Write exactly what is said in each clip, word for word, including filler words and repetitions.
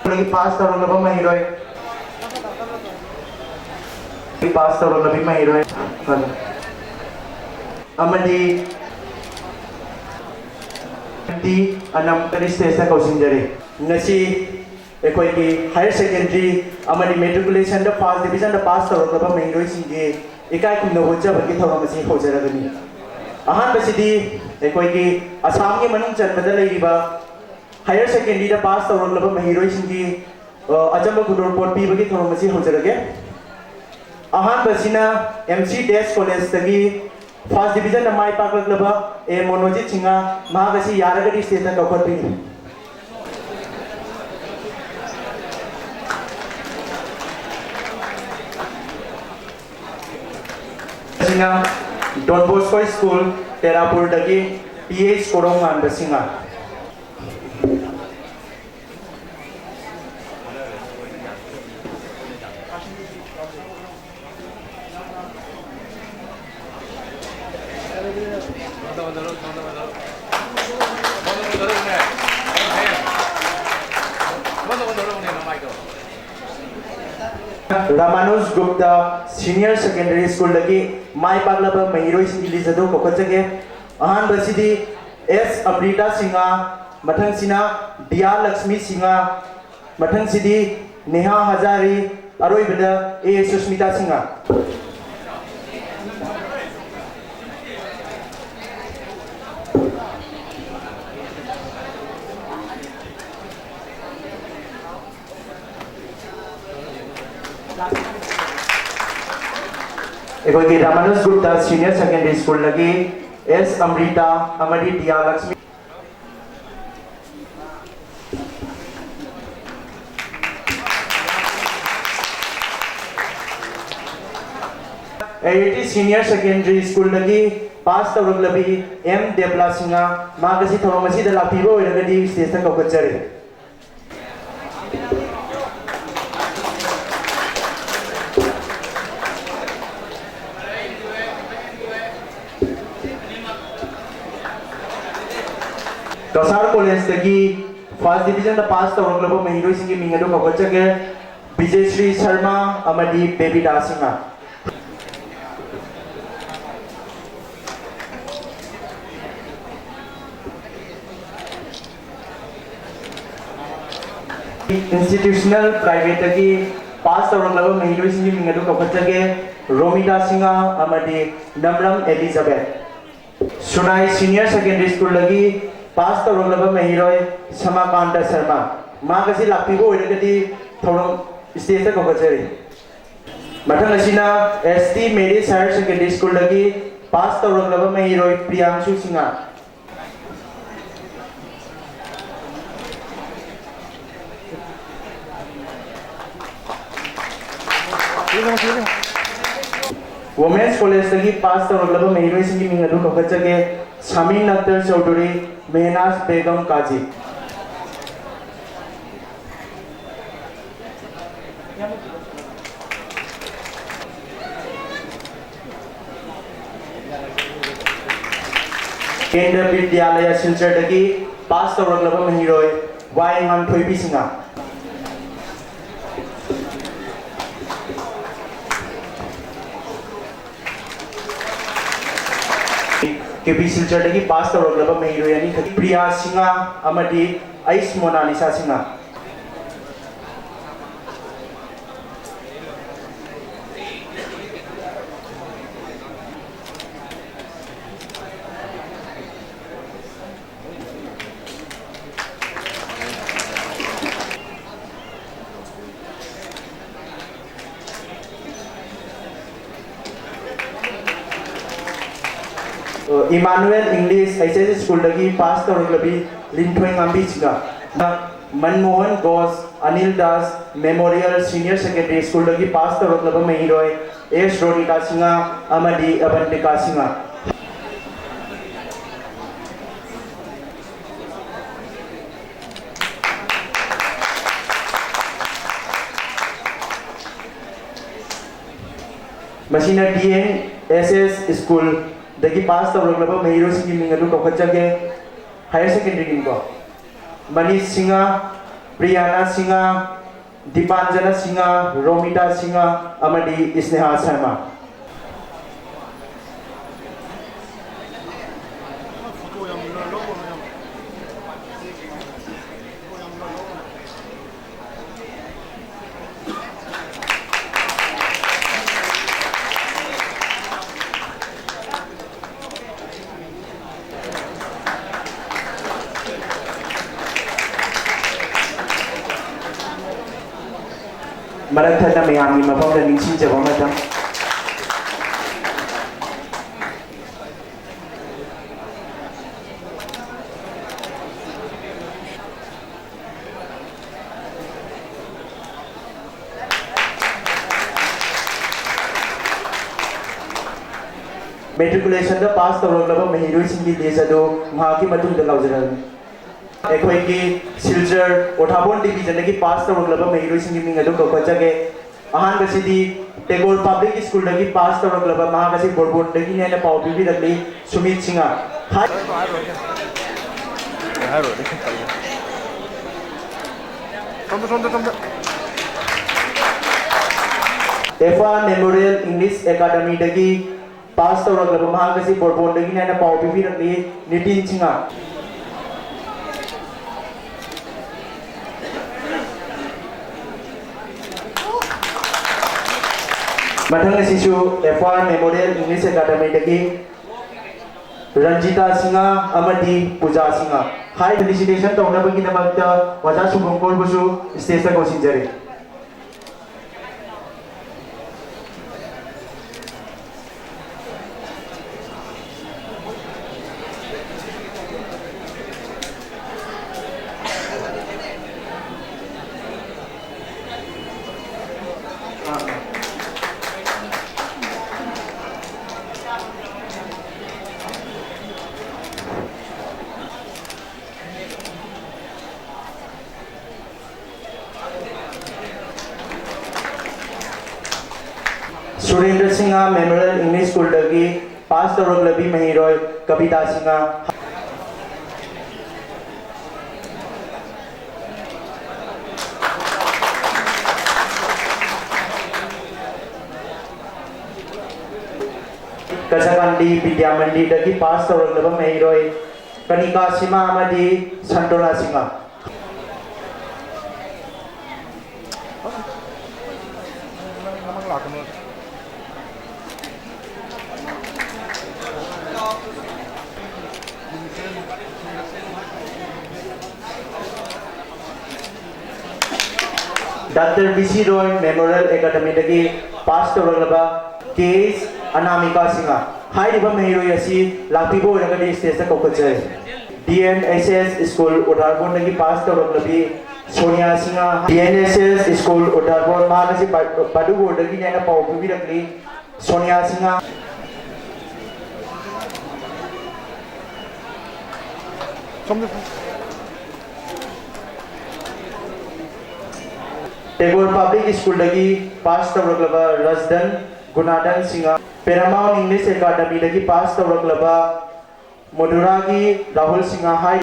ꯗꯒꯤ ꯄꯥꯁ ꯇꯧꯔꯛꯂꯕ ꯃꯍꯩꯔꯣꯏ, ꯄꯥꯁ ꯇꯧꯔꯛꯂꯕꯤ ꯃꯍꯩꯔꯣꯏ ꯑꯃꯗꯤ ꯇꯤ ꯑꯅꯝ ꯀꯔꯤ ꯁ꯭ꯇꯦꯖꯇ ꯀꯧꯁꯤꯟꯖꯔꯤ꯫ ꯉꯁꯤ ꯑꯩꯈꯣꯏꯒꯤ ꯍꯥꯌꯔ ꯁꯦꯀꯦꯟꯗꯔꯤ ꯑꯃꯗꯤ ꯃꯦꯇ꯭ꯔꯤꯀꯨꯂꯦꯁꯟꯗ ꯐꯥꯔꯁ ꯗꯤꯕꯤꯖꯟꯗ ꯄꯥꯁ ꯇꯧꯔꯛꯂꯕ ꯃꯍꯩꯔꯣꯏꯁꯤꯡꯒꯤ ꯏꯀꯥꯏ ꯈꯨꯝꯅꯕ ꯎꯠꯆꯕꯒꯤ ꯊꯧꯔꯝ ꯑꯁꯤ ꯍꯧꯖꯔꯒꯅꯤ꯫ ꯑꯍꯥꯟꯕꯁꯤꯗꯤ ꯑꯩꯈꯣꯏꯒꯤ ꯑꯁꯥꯝꯒꯤ ꯃꯅꯨꯡ ꯆꯟꯕꯗ ꯂꯩꯔꯤꯕ ꯍꯥꯌꯔ ꯁꯦꯀꯦꯟꯗꯔꯤꯗ ꯄꯥꯁ ꯇꯧꯔꯛꯂꯕ ꯃꯍꯩꯔꯣꯏꯁꯤꯡꯒꯤ, ꯑ, ꯑꯆꯝꯕ ꯈꯨꯗꯣꯜꯄꯣꯠ ꯄꯤꯕꯒꯤ ꯊꯧꯔꯝ ꯑꯁꯤ ꯍꯧꯖꯔꯒꯦ꯫ ꯑꯍꯥꯟꯕꯁꯤꯅ ꯑꯦꯝ ꯁꯤ ꯗꯦꯁ ꯀꯣꯂꯦꯖꯇꯒꯤ ꯐꯥꯔꯁ ꯗꯤꯕꯤꯖꯟꯗ ꯃꯥꯏ ꯄꯥꯛꯂꯛꯂꯕ ꯑꯦ ꯃꯣꯅꯣꯖꯤꯠ ꯁꯤꯡꯍ, ꯃꯍꯥꯛ ꯑꯁꯤ ꯌꯥꯔꯒꯗꯤ ꯁ꯭ꯇꯦꯖꯇ ꯀꯧꯈꯠꯄꯤꯌꯨ꯫ ꯑꯁꯤꯅ ꯗꯣꯟ ꯕꯣꯁꯀꯣ ꯁ꯭ꯀꯨꯜ ꯇꯦꯔꯥꯄꯨꯔꯗꯒꯤ P H Koroungamba Singh. Ramanuj Gupta senior secondary ꯁ꯭ꯀꯨꯜꯗꯒꯤ ꯃꯥꯏ ꯄꯥꯛꯂꯕ ꯃꯍꯩꯔꯣꯏꯁꯤꯡꯒꯤ ꯂꯤꯁ ꯑꯗꯨ ꯀꯧꯈꯠꯆꯒꯦ꯫ ꯑꯍꯥꯟꯕꯁꯤꯗꯤ ꯑꯦꯁ ꯑꯝꯔꯤꯇꯥ ꯁꯤꯡꯍ, ꯃꯊꯪꯁꯤꯅ ꯗꯤꯌꯥ ꯂꯛꯁꯃꯤ ꯁꯤꯡꯍ, ꯃꯊꯪꯁꯤꯗꯤ ꯅꯦꯍꯥ ꯍꯖꯥꯔꯤ, ꯑꯔꯣꯏꯕꯗ ꯑꯦ ꯁꯨꯁꯃꯤꯇꯥ ꯁꯤꯡꯍ꯫ ꯑꯩꯈꯣꯏꯒꯤ ꯔꯥꯃꯥꯅꯨꯖ ꯒꯨꯞꯇ ꯁꯤꯅꯤꯌꯔ ꯁꯦꯀꯦꯟꯗꯔꯤ ꯁ꯭ꯀꯨꯜꯗꯒꯤ ꯑꯦꯁ ꯑꯝꯔꯤꯇꯥ ꯑꯃꯗꯤ ꯗꯤꯌꯥ ꯂꯛꯁꯃꯤ꯫ ꯑꯦ ꯑꯦ ꯇꯤ ꯁꯤꯅꯤꯌꯔ ꯁꯦꯀꯦꯟꯗꯔꯤ ꯁ꯭ꯀꯨꯜꯗꯒꯤ ꯄꯥꯁ ꯇꯧꯔꯛꯂꯕꯤ ꯑꯦꯝ ꯗꯦꯕꯂꯥ ꯁꯤꯡꯍ, ꯃꯍꯥꯛ ꯑꯁꯤ ꯊꯧꯔꯝ ꯑꯁꯤꯗ ꯂꯥꯛꯄꯤꯕ ꯑꯣꯏꯔꯒꯗꯤ ꯁ꯭ꯇꯦꯖꯇ ꯀꯧꯈꯠꯆꯔꯤ꯫ ꯀꯁꯥꯔ ꯀꯣꯂꯦꯖꯇꯒꯤ ꯐꯥꯔꯁ ꯗꯤꯕꯤꯖꯟꯗ ꯄꯥꯁ ꯇꯧꯔꯛꯂꯕ ꯃꯍꯩꯔꯣꯏꯁꯤꯡꯒꯤ ꯃꯤꯡ ꯑꯗꯨ ꯀꯧꯈꯠꯆꯒꯦ: ꯕꯤꯖꯦꯁ꯭ꯔꯤ ꯁꯔꯃ ꯑꯃꯗꯤ ꯕꯦꯕꯤꯇꯥ ꯁꯤꯡꯍ꯫ ꯏꯟꯁꯇꯤꯇ꯭ꯌꯨꯁꯅꯦꯜ ꯄ꯭ꯔꯥꯏꯚꯦꯠꯇꯒꯤ ꯄꯥꯁ ꯇꯧꯔꯛꯂꯕ ꯃꯍꯩꯔꯣꯏꯁꯤꯡꯒꯤ ꯃꯤꯡ ꯑꯗꯨ ꯀꯧꯈꯠꯆꯒꯦ: ꯔꯣꯃꯤꯇꯥ ꯁꯤꯡꯍ ꯑꯃꯗꯤ ꯅꯝꯔꯝ ꯑꯦꯂꯤꯖꯥꯕꯦꯊ꯫ ꯁꯨꯅꯥꯏ ꯁꯤꯅꯤꯌꯔ ꯁꯦꯀꯦꯟꯗꯔꯤ ꯁ꯭ꯀꯨꯜꯗꯒꯤ ꯄꯥꯁ ꯇꯧꯔꯛꯂꯕ ꯃꯍꯩꯔꯣꯏ ꯁꯃꯥꯀꯥꯟꯇ ꯁꯔꯃ꯫ ꯃꯍꯥꯛ ꯑꯁꯤ ꯂꯥꯛꯄꯤꯕ ꯑꯣꯏꯔꯒꯗꯤ ꯊꯧꯔꯝ ꯁ꯭ꯇꯦꯖꯇ ꯀꯧꯈꯠꯆꯔꯤ꯫ ꯃꯊꯪ ꯑꯁꯤꯅ S T marriage higher secondary ꯁ꯭ꯀꯨꯜꯗꯒꯤ ꯄꯥꯁ ꯇꯧꯔꯛꯂꯕ ꯃꯍꯩꯔꯣꯏ ꯄ꯭ꯔꯤꯌꯥꯡꯁꯨ ꯁꯤꯡꯍ꯫ ꯋꯨꯃꯦꯟꯁ ꯀꯣꯂꯦꯖꯇꯒꯤ ꯄꯥꯁ ꯇꯧꯔꯛꯂꯕ ꯃꯍꯩꯔꯣꯏꯁꯤꯡꯒꯤ ꯃꯤꯡ ꯑꯗꯨ ꯀꯧꯈꯠꯆꯒꯦ: ꯁꯥꯃꯤꯟ ꯑꯛꯇꯔ ꯆꯧꯙꯨꯔꯤ, ꯃꯦꯍꯅꯥꯖ ꯕꯦꯒꯝ ꯀꯥꯖꯤ꯫ ꯀꯦꯟꯗ꯭ꯔ ꯕꯤꯗ꯭ꯌꯥꯂꯌ ꯁꯤꯜꯆꯔꯗꯒꯤ ꯄꯥꯁ ꯇꯧꯔꯛꯂꯕ ꯃꯍꯩꯔꯣꯏ ꯋꯥꯏ ꯉꯥꯟꯊꯣꯏꯕꯤ ꯁꯤꯡꯍ꯫ ꯀꯦ ꯄꯤ ꯁꯤꯜꯆꯔꯗꯒꯤ ꯄꯥꯁ ꯇꯧꯔꯛꯂꯕ ꯃꯍꯩꯔꯣꯏ ꯑꯅꯤꯈꯛ, ꯄ꯭ꯔꯤꯌꯥ ꯁꯤꯡꯍ ꯑꯃꯗꯤ ꯑꯩꯁ Monalisa Singh. Emmanuel English H S ꯁ꯭ꯀꯨꯜꯗꯒꯤ ꯄꯥꯁ ꯇꯧꯔꯛꯂꯕꯤ Linthoi Ngambi Singh. Manmohan Ghosh Anil Das memorial senior secondary ꯁ꯭ꯀꯨꯜꯗꯒꯤ ꯄꯥꯁ ꯇꯧꯔꯛꯂꯕ ꯃꯍꯩꯔꯣꯏ ꯑꯦꯁ ꯔꯣꯅꯤꯇꯥ ꯁꯤꯡꯍ ꯑꯃꯗꯤ ꯑꯕꯟꯇꯤꯀꯥ ꯁꯤꯡꯍ꯫ ꯃꯁꯤꯅ ꯗꯤ ꯑꯦꯟ ꯑꯦꯁ ꯑꯦꯁ ꯁ꯭ꯀꯨꯜꯗꯒꯤ ꯄꯥꯁ ꯇꯧꯔꯛꯂꯕ ꯃꯍꯩꯔꯣꯏꯁꯤꯡꯒꯤ ꯃꯤꯡ ꯑꯗꯨ ꯀꯧꯈꯠꯆꯒꯦ꯫ Higher secondary ꯒꯤꯅꯤꯀꯣ꯫ ꯃꯅꯤꯁ ꯁꯤꯡꯍ, ꯄ꯭ꯔꯤꯌꯥꯅꯥ ꯁꯤꯡꯍ, ꯗꯤꯄꯥꯟꯖꯅ ꯁꯤꯡꯍ, ꯔꯣꯃꯤꯇꯥ ꯁꯤꯡꯍ ꯑꯃꯗꯤ ꯁ꯭ꯅꯦꯍꯥ ꯁꯔꯃ꯫ ꯃꯔꯛ ꯊꯠꯅ ꯃꯌꯥꯝꯒꯤ ꯃꯐꯝꯗ ꯅꯤꯡꯁꯤꯡꯖꯕ ꯑꯃꯇꯪ꯫ Matriculation ꯗ ꯄꯥꯁ ꯇꯧꯔꯛꯂꯕ ꯃꯍꯩꯔꯣꯏꯁꯤꯡꯒꯤ ꯂꯤꯁ ꯑꯗꯨ ꯉꯥꯏꯍꯥꯛꯀꯤ ꯃꯇꯨꯡꯗ ꯂꯥꯎꯖꯔꯛꯑꯒꯦ꯫ ꯑꯩꯈꯣꯏꯒꯤ ꯁꯤꯜꯆꯔ ꯑꯣꯊꯥꯕꯣꯟ ꯗꯤꯕꯤꯖꯟꯗꯒꯤ ꯄꯥꯁ ꯇꯧꯔꯛꯂꯕ ꯃꯍꯩꯔꯣꯏꯁꯤꯡꯒꯤ ꯃꯤꯡ ꯑꯗꯨ ꯀꯧꯈꯠꯆꯒꯦ꯫ ꯑꯍꯥꯟꯕꯁꯤꯗꯤ ꯇꯦꯒꯣꯔ ꯄꯕ꯭ꯂꯤꯛ ꯁ꯭ꯀꯨꯜꯗꯒꯤ ꯄꯥꯁ ꯇꯧꯔꯛꯂꯕ, ꯃꯍꯥꯛ ꯑꯁꯤ ꯕꯣꯔꯕꯣꯟꯗꯒꯤꯅꯤ ꯍꯥꯏꯅ ꯄꯥꯎ ꯄꯤꯕꯤꯔꯛꯂꯤ, ꯁꯨꯃꯤꯠ ꯁꯤꯡꯍ꯫ ꯍꯥꯏ-, ꯍꯥꯏꯔꯣꯏ, ꯍꯥꯏꯔꯣꯏ, ꯁꯣꯝꯗ, ꯁꯣꯝꯗ, ꯁꯣꯝꯗ꯫ ꯑꯦꯐ ꯑꯥꯔ ꯃꯦꯃꯣꯔꯤꯌꯦꯜ ꯏꯪꯂꯤꯁ ꯑꯦꯀꯥꯗꯃꯤꯗꯒꯤ ꯄꯥꯁ ꯇꯧꯔꯛꯂꯕ, ꯃꯍꯥꯛ ꯑꯁꯤ ꯕꯣꯔꯕꯣꯟꯗꯒꯤꯅꯤ ꯍꯥꯏꯅ ꯄꯥꯎ ꯄꯤꯕꯤꯔꯛꯂꯤ, ꯅꯤꯇꯤꯟ ꯁꯤꯡꯍ꯫ ꯃꯊꯪ ꯑꯁꯤꯁꯨ ꯑꯦꯐ ꯑꯥꯔ ꯃꯦꯃꯣꯔꯤꯌꯦꯜ ꯏꯪꯂꯤꯁ ꯑꯦꯀꯥꯗꯃꯤꯗꯒꯤ ꯔꯟꯖꯤꯇꯥ ꯁꯤꯡꯍ ꯑꯃꯗꯤ ꯄꯨꯖꯥ ꯁꯤꯡꯍ꯫ ꯍꯥꯏ ꯐꯦꯂꯤꯁꯤꯇꯦꯁꯟ ꯇꯧꯅꯕꯒꯤꯗꯃꯛꯇ ꯑꯣꯖꯥ ꯁꯨꯕꯪꯀꯣꯔꯕꯨꯁꯨ ꯁ꯭ꯇꯦꯖꯇ ꯀꯧꯁꯤꯟꯖꯔꯤ꯫ ꯁꯨꯔꯦꯟꯗ꯭ꯔ ꯁꯤꯡꯍ ꯃꯦꯃꯣꯔꯤꯌꯦꯜ ꯏꯪꯂꯤꯁ ꯁ꯭ꯀꯨꯜꯗꯒꯤ ꯄꯥꯁ ꯇꯧꯔꯛꯂꯕꯤ ꯃꯍꯩꯔꯣꯏ ꯀꯕꯤꯇꯥ ꯁꯤꯡꯍ꯫ ꯀꯆꯥꯀꯥꯟꯗꯤ ꯕꯤꯗ꯭ꯌꯥ ꯃꯟꯗꯤꯔꯗꯒꯤ ꯄꯥꯁ ꯇꯧꯔꯛꯂꯕ ꯃꯍꯩꯔꯣꯏ ꯀꯅꯤꯀꯥ ꯁꯤꯃꯥ ꯑꯃꯗꯤ ꯁꯟꯇꯣꯅꯥ Singh. Doctor B C Roy memorial ꯑꯦꯀꯥꯗꯃꯤꯗꯒꯤ ꯄꯥꯁ ꯇꯧꯔꯛꯂꯕ ꯀꯦ ꯑꯦꯁ ꯑꯅꯥꯃꯤꯀꯥ ꯁꯤꯡꯍ꯫ ꯍꯥꯏꯔꯤꯕ ꯃꯍꯩꯔꯣꯏ ꯑꯁꯤ ꯂꯥꯛꯄꯤꯕ ꯑꯣꯏꯔꯒꯗꯤ ꯁ꯭ꯇꯦꯖꯇ ꯀꯧꯈꯠꯆꯔꯤ꯫ D N S S school ꯎꯗꯥꯔꯕꯣꯟꯗꯒꯤ ꯄꯥꯁ ꯇꯧꯔꯛꯂꯕꯤ Sonia Singh. D N S S school Udarbond, ꯃꯍꯥꯛ ꯑꯁꯤ ꯕꯥ-, ꯕꯥꯗꯨꯒꯣꯔꯗꯒꯤꯅꯦꯅ ꯄꯥꯎ ꯄꯤꯕꯤꯔꯛꯂꯤ꯫ ꯁꯣꯅꯤꯌꯥ ꯁꯤꯡꯍ꯫ ꯁꯣꯝꯗ꯫ ꯇꯦꯒꯣꯔ ꯄꯕ꯭ꯂꯤꯛ ꯁ꯭ꯀꯨꯜꯗꯒꯤ ꯄꯥꯁ ꯇꯧꯔꯛꯂꯕ ꯔꯖꯗꯟ ꯒꯨꯅꯥꯗꯟ ꯁꯤꯡꯍ꯫ ꯄꯦꯔꯥꯃꯥꯎꯟ ꯏꯪꯂꯤꯁ ꯑꯦꯀꯥꯗꯃꯤꯗꯒꯤ ꯄꯥꯁ ꯇꯧꯔꯛꯂꯕ ꯃꯗꯨꯔꯥꯒꯤ ꯔꯥꯍꯨꯜ ꯁꯤꯡꯍ ꯍꯥꯏ꯫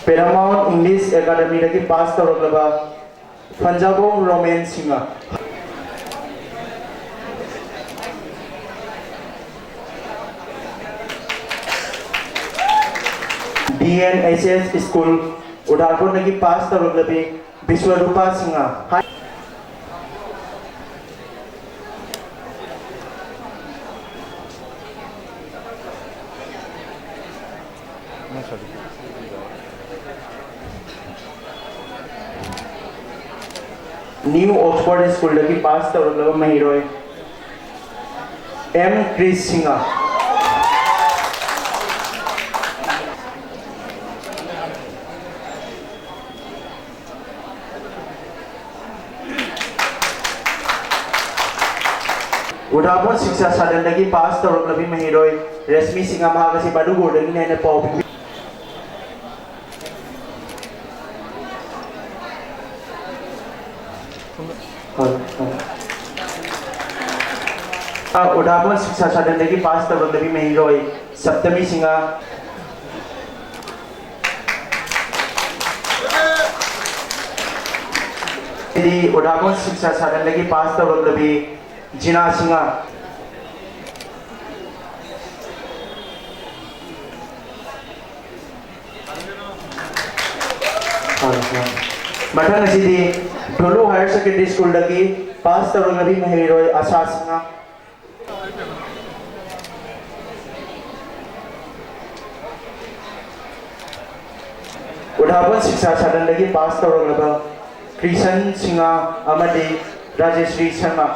ꯄꯦꯔꯥꯃꯥꯎꯟ ꯏꯪꯂꯤꯁ ꯑꯦꯀꯥꯗꯃꯤꯗꯒꯤ ꯄꯥꯁ ꯇꯧꯔꯛꯂꯕ Fanjabom Romen Singh. D N S S school ꯎꯗꯥꯔꯄꯨꯔꯗꯒꯤ pass ꯇꯧꯔꯛꯂꯕꯤ ꯕꯤꯁ꯭ꯋꯔꯨꯄꯥ Singh. New Oxford ꯁ꯭ꯀꯨꯜꯗꯒꯤ ꯄꯥꯁ ꯇꯧꯔꯛꯂꯕ ꯃꯍꯩꯔꯣꯏ ꯑꯦꯝ ꯀ꯭ꯔꯤꯁ ꯁꯤꯡꯍ꯫ ꯎꯗꯥꯄꯨꯔ ꯁꯤꯛꯁꯥ ꯁꯗꯟꯗꯒꯤ ꯄꯥꯁ ꯇꯧꯔꯛꯂꯕꯤ ꯃꯍꯩꯔꯣꯏ ꯔꯦꯁꯃꯤ ꯁꯤꯡꯍ, ꯃꯍꯥꯛ ꯑꯁꯤ ꯕꯥꯗꯨꯒꯣꯔꯗꯒꯤꯅꯤ ꯍꯥꯏꯅ ꯄꯥꯎ ꯄꯤ꯫ ꯎꯗꯥꯄꯨꯔ ꯁꯤꯛꯁꯥ ꯁꯗꯟꯗꯒꯤ ꯄꯥꯁ ꯇꯧꯔꯛꯂꯕꯤ ꯃꯍꯩꯔꯣꯏ ꯁꯞꯇꯃꯤ ꯁꯤꯡꯍ꯫ ꯗꯤ ꯎꯗꯥꯕꯣꯟ ꯁꯤꯛꯁꯥ ꯁꯥꯗꯟꯗꯒꯤ ꯄꯥꯁ ꯇꯧꯔꯛꯂꯕꯤ ꯖꯤꯅꯥ ꯁꯤꯡꯍ꯫ ꯃꯊꯪ ꯑꯁꯤꯗꯤ ꯗꯣꯂꯨ ꯍꯥꯌꯔ ꯁꯦꯀꯦꯟꯗꯔꯤ ꯁ꯭ꯀꯨꯜꯗꯒꯤ ꯄꯥꯁ ꯇꯧꯔꯛꯂꯕꯤ ꯃꯍꯩꯔꯣꯏ ꯑꯁꯥ ꯁꯤꯡꯍ꯫ ꯎꯗꯥꯕꯣꯟ ꯁꯤꯛꯁꯥ ꯁꯥꯗꯟꯗꯒꯤ ꯄꯥꯁ ꯇꯧꯔꯛꯂꯕ ꯀ꯭ꯔꯤꯁꯟ ꯁꯤꯡꯍ ꯑꯃꯗꯤ ꯔꯥꯖꯦꯁ꯭ꯔꯤ ꯁꯔꯃ꯫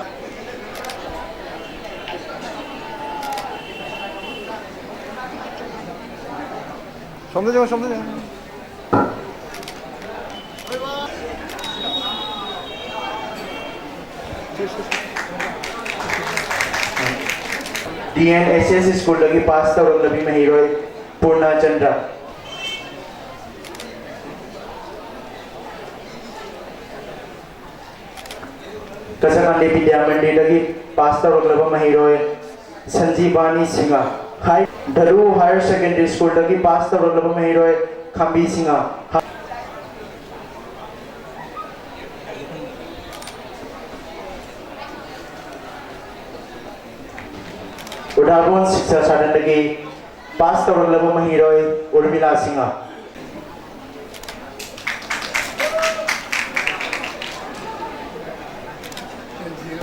ꯁꯣꯝꯗ ꯌꯦꯡꯉꯣ, ꯁꯣꯝꯗ ꯌꯦꯡꯉꯣ꯫ ꯗꯤ ꯑꯦꯟ ꯑꯦꯁ ꯑꯦꯁ ꯁ꯭ꯀꯨꯜꯗꯒꯤ ꯄꯥꯁ ꯇꯧꯔꯛꯂꯕꯤ ꯃꯍꯩꯔꯣꯏ ꯄꯨꯔꯅ ꯆꯟꯗ꯭ꯔ꯫ ꯀꯆꯥꯀꯥꯟꯗꯤ ꯕꯤꯗ꯭ꯌꯥ ꯃꯟꯗꯤꯔꯗꯒꯤ ꯄꯥꯁ ꯇꯧꯔꯛꯂꯕ ꯃꯍꯩꯔꯣꯏ ꯁꯟꯖꯤꯕꯥꯅꯤ ꯁꯤꯡꯍ꯫ ꯍꯥꯏ, ꯙꯔꯨ ꯍꯥꯌꯔ ꯁꯦꯀꯦꯟꯗꯔꯤ ꯁ꯭ꯀꯨꯜꯗꯒꯤ ꯄꯥꯁ ꯇꯧꯔꯛꯂꯕ ꯃꯍꯩꯔꯣꯏ ꯈꯥꯝꯕꯤ ꯁꯤꯡꯍ꯫ ꯎꯗꯥꯕꯣꯟ ꯁꯤꯛꯁꯥ ꯁꯥꯗꯟꯗꯒꯤ ꯄꯥꯁ ꯇꯧꯔꯛꯂꯕ ꯃꯍꯩꯔꯣꯏ ꯎꯔꯃꯤꯂꯥ ꯁꯤꯡꯍ꯫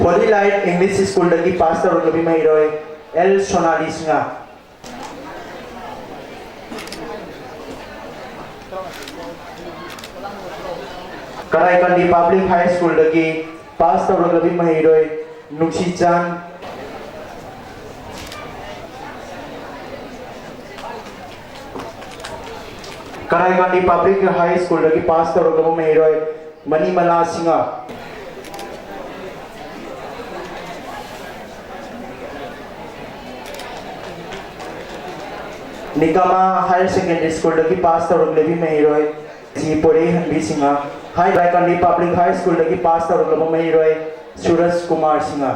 ꯍꯣꯂꯤ ꯂꯥꯏꯠ ꯏꯪꯂꯤꯁ ꯁ꯭ꯀꯨꯜꯗꯒꯤ ꯄꯥꯁ ꯇꯧꯔꯛꯂꯕꯤ ꯃꯍꯩꯔꯣꯏ ꯑꯦꯜ ꯁꯣꯅꯥꯂꯤ ꯁꯤꯡꯍ꯫ ꯀꯔꯥꯏꯀꯥꯟꯗꯤ ꯄꯕ꯭ꯂꯤꯛ ꯍꯥꯏ ꯁ꯭ꯀꯨꯜꯗꯒꯤ ꯄꯥꯁ ꯇꯧꯔꯛꯂꯕꯤ ꯃꯍꯩꯔꯣꯏ ꯅꯨꯡꯁꯤꯆꯥꯟ꯫ ꯀꯔꯥꯏꯀꯥꯟꯗꯤ ꯄꯕ꯭ꯂꯤꯛ ꯍꯥꯏ ꯁ꯭ꯀꯨꯜꯗꯒꯤ ꯄꯥꯁ ꯇꯧꯔꯛꯂꯕ ꯃꯍꯩꯔꯣꯏ ꯃꯅꯤꯃꯂꯥ ꯁꯤꯡꯍ꯫ ꯅꯤꯀꯥꯃꯥ ꯍꯥꯌꯔ ꯁꯦꯀꯦꯟꯗꯔꯤ ꯁ꯭ꯀꯨꯜꯗꯒꯤ ꯄꯥꯁ ꯇꯧꯔꯛꯂꯕꯤ ꯃꯍꯩꯔꯣꯏ ꯁꯤ ꯄꯣꯔꯦꯍꯟꯕꯤ ꯁꯤꯡꯍ꯫ ꯍꯥꯏ ꯂꯥꯏꯀꯥꯟꯗꯤ ꯄꯕ꯭ꯂꯤꯛ ꯍꯥꯏ ꯁ꯭ꯀꯨꯜꯗꯒꯤ ꯄꯥꯁ ꯇꯧꯔꯛꯂꯕ ꯃꯍꯩꯔꯣꯏ ꯁꯨꯔꯖ ꯀꯨꯃꯥꯔ ꯁꯤꯡꯍ꯫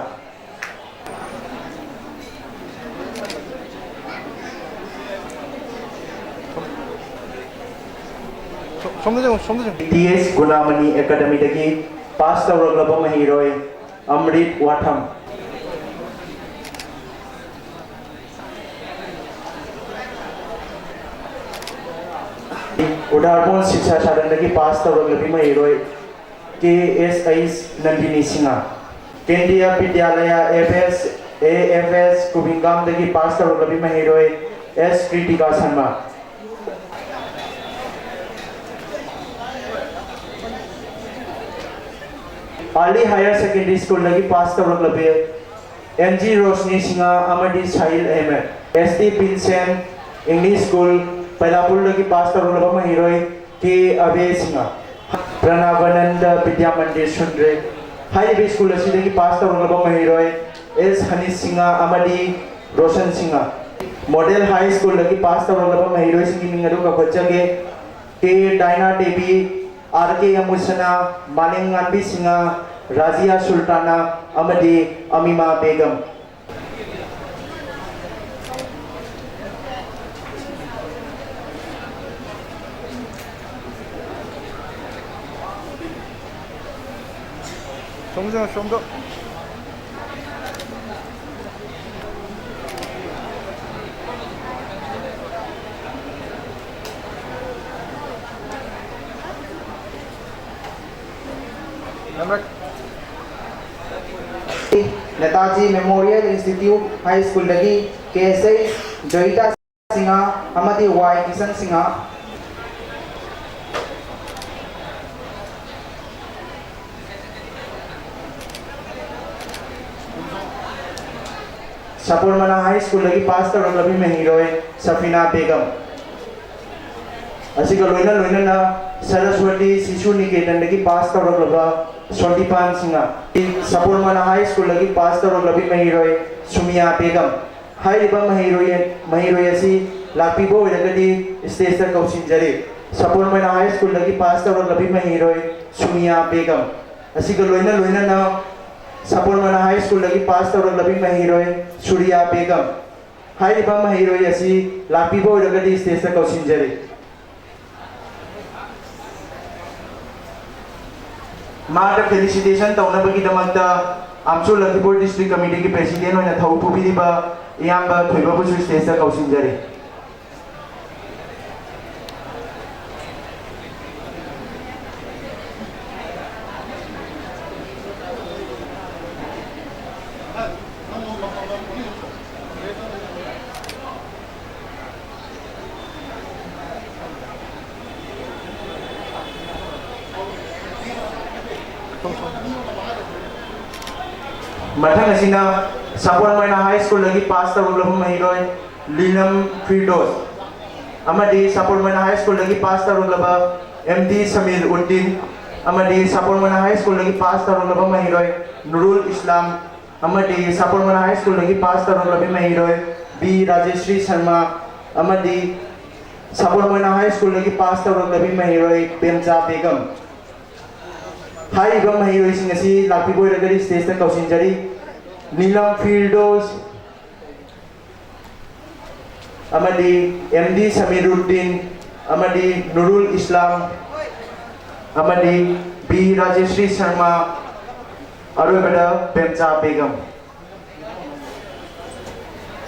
ꯁꯣꯝꯗ ꯆꯪꯉꯨ, ꯁꯣꯝꯗ ꯆꯪꯉꯨ꯫ ꯇꯤ ꯑꯦꯁ ꯒꯨꯅꯥꯃꯅꯤ ꯑꯦꯀꯥꯗꯃꯤꯗꯒꯤ ꯄꯥꯁ ꯇꯧꯔꯛꯂꯕ ꯃꯍꯩꯔꯣꯏ ꯑꯃ꯭ꯔꯤꯠ ꯋꯥꯊꯝ꯫ ꯎꯗꯥꯔꯕꯣꯟ ꯁꯤꯛꯁꯥ ꯁꯥꯗꯟꯗꯒꯤ ꯄꯥꯁ ꯇꯧꯔꯛꯂꯕꯤ ꯃꯍꯩꯔꯣꯏ K S H Nandini Singh. Kendriya Vidyalaya F S A F S ꯀꯨꯕꯤꯡꯒꯥꯝꯗꯒꯤ ꯄꯥꯁ ꯇꯧꯔꯛꯂꯕꯤ ꯃꯍꯩꯔꯣꯏ S Kritika Sarma. Early higher secondary ꯁ꯭ꯀꯨꯜꯗꯒꯤ ꯄꯥꯁ ꯇꯧꯔꯛꯂꯕꯤ ꯑꯦꯟ ꯖꯤ ꯔꯣꯁꯅꯤ ꯁꯤꯡꯍ ꯑꯃꯗꯤ Sahil Ahmed. S T Vincent English school ꯄꯩꯂꯥꯄꯨꯔꯗꯒꯤ ꯄꯥꯁ ꯇꯧꯔꯛꯂꯕ ꯃꯍꯩꯔꯣꯏ ꯀꯦ ꯑꯕꯦ ꯁꯤꯡꯍ꯫ ꯄ꯭ꯔꯅꯥꯕꯥꯅꯟꯗ ꯕꯤꯗ꯭ꯌꯥ ꯃꯟꯗꯤꯔ ꯁꯨꯟꯗ꯭ꯔꯦ꯫ ꯍꯥꯏꯔꯤꯕ ꯁ꯭ꯀꯨꯜ ꯑꯁꯤꯗꯒꯤ ꯄꯥꯁ ꯇꯧꯔꯛꯂꯕ ꯃꯍꯩꯔꯣꯏ ꯑꯦꯁ ꯍꯅꯤꯁ ꯁꯤꯡꯍ ꯑꯃꯗꯤ ꯔꯣꯁꯟ ꯁꯤꯡꯍ꯫ ꯃꯣꯗꯦꯜ ꯍꯥꯏ ꯁ꯭ꯀꯨꯜꯗꯒꯤ ꯄꯥꯁ ꯇꯧꯔꯛꯂꯕ ꯃꯍꯩꯔꯣꯏꯁꯤꯡꯒꯤ ꯃꯤꯡ ꯑꯗꯨ ꯀꯧꯈꯠꯆꯒꯦ: ꯀꯦ ꯗꯥꯏꯅꯥ ꯗꯦꯕꯤ, ꯑꯥꯔ ꯀꯦ ꯑꯃꯨꯁꯅꯥ, ꯃꯥꯂꯦꯝꯉꯥꯟꯕꯤ ꯁꯤꯡꯍ, ꯔꯥꯖꯤꯌꯥ ꯁꯨꯜꯇꯥꯅꯥ ꯑꯃꯗꯤ ꯑꯃꯤꯃꯥ ꯕꯦꯒꯝ꯫ ꯁꯣꯝꯗ, ꯁꯣꯝꯗ꯫ ꯅꯦꯇꯥꯖꯤ ꯃꯦꯃꯣꯔꯤꯌꯦꯜ ꯏꯟꯁꯇꯤꯇ꯭ꯌꯨꯠ ꯍꯥꯏ ꯁ꯭ꯀꯨꯜꯗꯒꯤ ꯀꯦ ꯑꯦꯁ ꯑꯩꯆ ꯖꯣꯌꯤꯇꯥ ꯁꯤꯡꯍ ꯑꯃꯗꯤ ꯋꯥꯏ ꯀꯤꯁꯟ ꯁꯤꯡꯍ꯫ ꯁꯄꯨꯔꯃꯅꯥ ꯍꯥꯏ ꯁ꯭ꯀꯨꯜꯗꯒꯤ ꯄꯥꯁ ꯇꯧꯔꯛꯂꯕꯤ ꯃꯍꯩꯔꯣꯏ ꯁꯐꯤꯅꯥ ꯕꯦꯒꯝ꯫ ꯑꯁꯤꯒ ꯂꯣꯏꯅ ꯂꯣꯏꯅꯅ ꯁꯔꯁꯋꯇꯤ ꯁꯤꯁꯨ ꯅꯤꯀꯦꯇꯟꯗꯒꯤ ꯄꯥꯁ ꯇꯧꯔꯛꯂꯕ ꯁꯣꯟꯗꯤꯄꯥꯟ ꯁꯤꯡꯍ꯫ ꯁꯄꯨꯔꯃꯅꯥ ꯍꯥꯏ ꯁ꯭ꯀꯨꯜꯗꯒꯤ ꯄꯥꯁ ꯇꯧꯔꯛꯂꯕꯤ ꯃꯍꯩꯔꯣꯏ ꯁꯨꯃꯤꯌꯥ ꯕꯦꯒꯝ꯫ ꯍꯥꯏꯔꯤꯕ ꯃꯍꯩꯔꯣꯏ, ꯃꯍꯩꯔꯣꯏ ꯑꯁꯤ ꯂꯥꯛꯄꯤꯕ ꯑꯣꯏꯔꯒꯗꯤ ꯁ꯭ꯇꯦꯖꯇ ꯀꯧꯁꯤꯟꯖꯔꯤ꯫ ꯁꯄꯨꯔꯃꯅꯥ ꯍꯥꯏ ꯁ꯭ꯀꯨꯜꯗꯒꯤ ꯄꯥꯁ ꯇꯧꯔꯛꯂꯕꯤ ꯃꯍꯩꯔꯣꯏ ꯁꯨꯃꯤꯌꯥ ꯕꯦꯒꯝ꯫ ꯑꯁꯤꯒ ꯂꯣꯏꯅ ꯂꯣꯏꯅꯅ ꯁꯄꯨꯔꯃꯅꯥ ꯍꯥꯏ ꯁ꯭ꯀꯨꯜꯗꯒꯤ ꯄꯥꯁ ꯇꯧꯔꯛꯂꯕꯤ ꯃꯍꯩꯔꯣꯏ ꯁꯨꯔꯤꯌꯥ ꯕꯦꯒꯝ꯫ ꯍꯥꯏꯔꯤꯕ ꯃꯍꯩꯔꯣꯏ ꯑꯁꯤ ꯂꯥꯛꯄꯤꯕ ꯑꯣꯏꯔꯒꯗꯤ ꯁ꯭ꯇꯦꯖꯇ ꯀꯧꯁꯤꯟꯖꯔꯤ꯫ ꯃꯍꯥꯛꯇ felicitation ꯇꯧꯅꯕꯒꯤꯗꯃꯛꯇ ꯑꯝꯁꯨ ꯂꯈꯤꯄꯨꯔ district committeeꯒꯤ president ꯑꯣꯏꯅ ꯊꯧ ꯄꯨꯕꯤꯔꯤꯕ ꯏꯌꯥꯝꯕ ꯊꯣꯏꯕꯕꯨꯁꯨ stageꯇ ꯀꯧꯁꯤꯟꯖꯔꯤ꯫ ꯃꯊꯪ ꯑꯁꯤꯅ ꯁꯥꯄꯣꯜ ꯃꯣꯏꯅꯥ high schoolꯗꯒꯤ pass ꯇꯧꯔꯛꯂꯕ ꯃꯍꯩꯔꯣꯏ ꯂꯤꯂꯝ ꯐꯤꯔꯗꯣꯁ ꯑꯃꯗꯤ ꯁꯥꯄꯣꯜ ꯃꯣꯏꯅꯥ high schoolꯗꯒꯤ pass ꯇꯧꯔꯛꯂꯕ ꯑꯦꯝ ꯗꯤ ꯁꯃꯤꯔ ꯎꯗꯤꯟ ꯑꯃꯗꯤ ꯁꯥꯄꯣꯜ ꯃꯣꯏꯅꯥ high schoolꯗꯒꯤ pass ꯇꯧꯔꯛꯂꯕ ꯃꯍꯩꯔꯣꯏ ꯅꯨꯔꯨꯜ ꯏꯁꯂꯥꯝ ꯑꯃꯗꯤ ꯁꯥꯄꯣꯜ ꯃꯣꯏꯅꯥ high schoolꯗꯒꯤ pass ꯇꯧꯔꯛꯂꯕꯤ ꯃꯍꯩꯔꯣꯏ ꯕꯤ ꯔꯥꯖꯦꯁ꯭ꯔꯤ ꯁꯔꯃ ꯑꯃꯗꯤ ꯁꯥꯄꯣꯜ ꯃꯣꯏꯅꯥ high schoolꯗꯒꯤ pass ꯇꯧꯔꯛꯂꯕꯤ ꯃꯍꯩꯔꯣꯏ ꯄꯦꯝꯆꯥ ꯕꯦꯒꯝ꯫ ꯍꯥꯏꯔꯤꯕ ꯃꯍꯩꯔꯣꯏꯁꯤꯡ ꯑꯁꯤ ꯂꯥꯛꯄꯤꯕ ꯑꯣꯏꯔꯒꯗꯤ stageꯇ ꯀꯧꯁꯤꯟꯖꯔꯤ꯫ ꯅꯤꯂꯝ ꯐꯤꯔꯗꯣꯁ ꯑꯃꯗꯤ ꯑꯦꯝ ꯗꯤ ꯁꯃꯤꯔꯨꯗꯤꯟ ꯑꯃꯗꯤ ꯅꯨꯔꯨꯜ ꯏꯁꯂꯥꯝ ꯑꯃꯗꯤ ꯕꯤ ꯔꯥꯖꯦꯁ꯭ꯔꯤ ꯁꯔꯃ, ꯑꯔꯣꯏꯕꯗ ꯄꯦꯝꯆꯥ ꯕꯦꯒꯝ꯫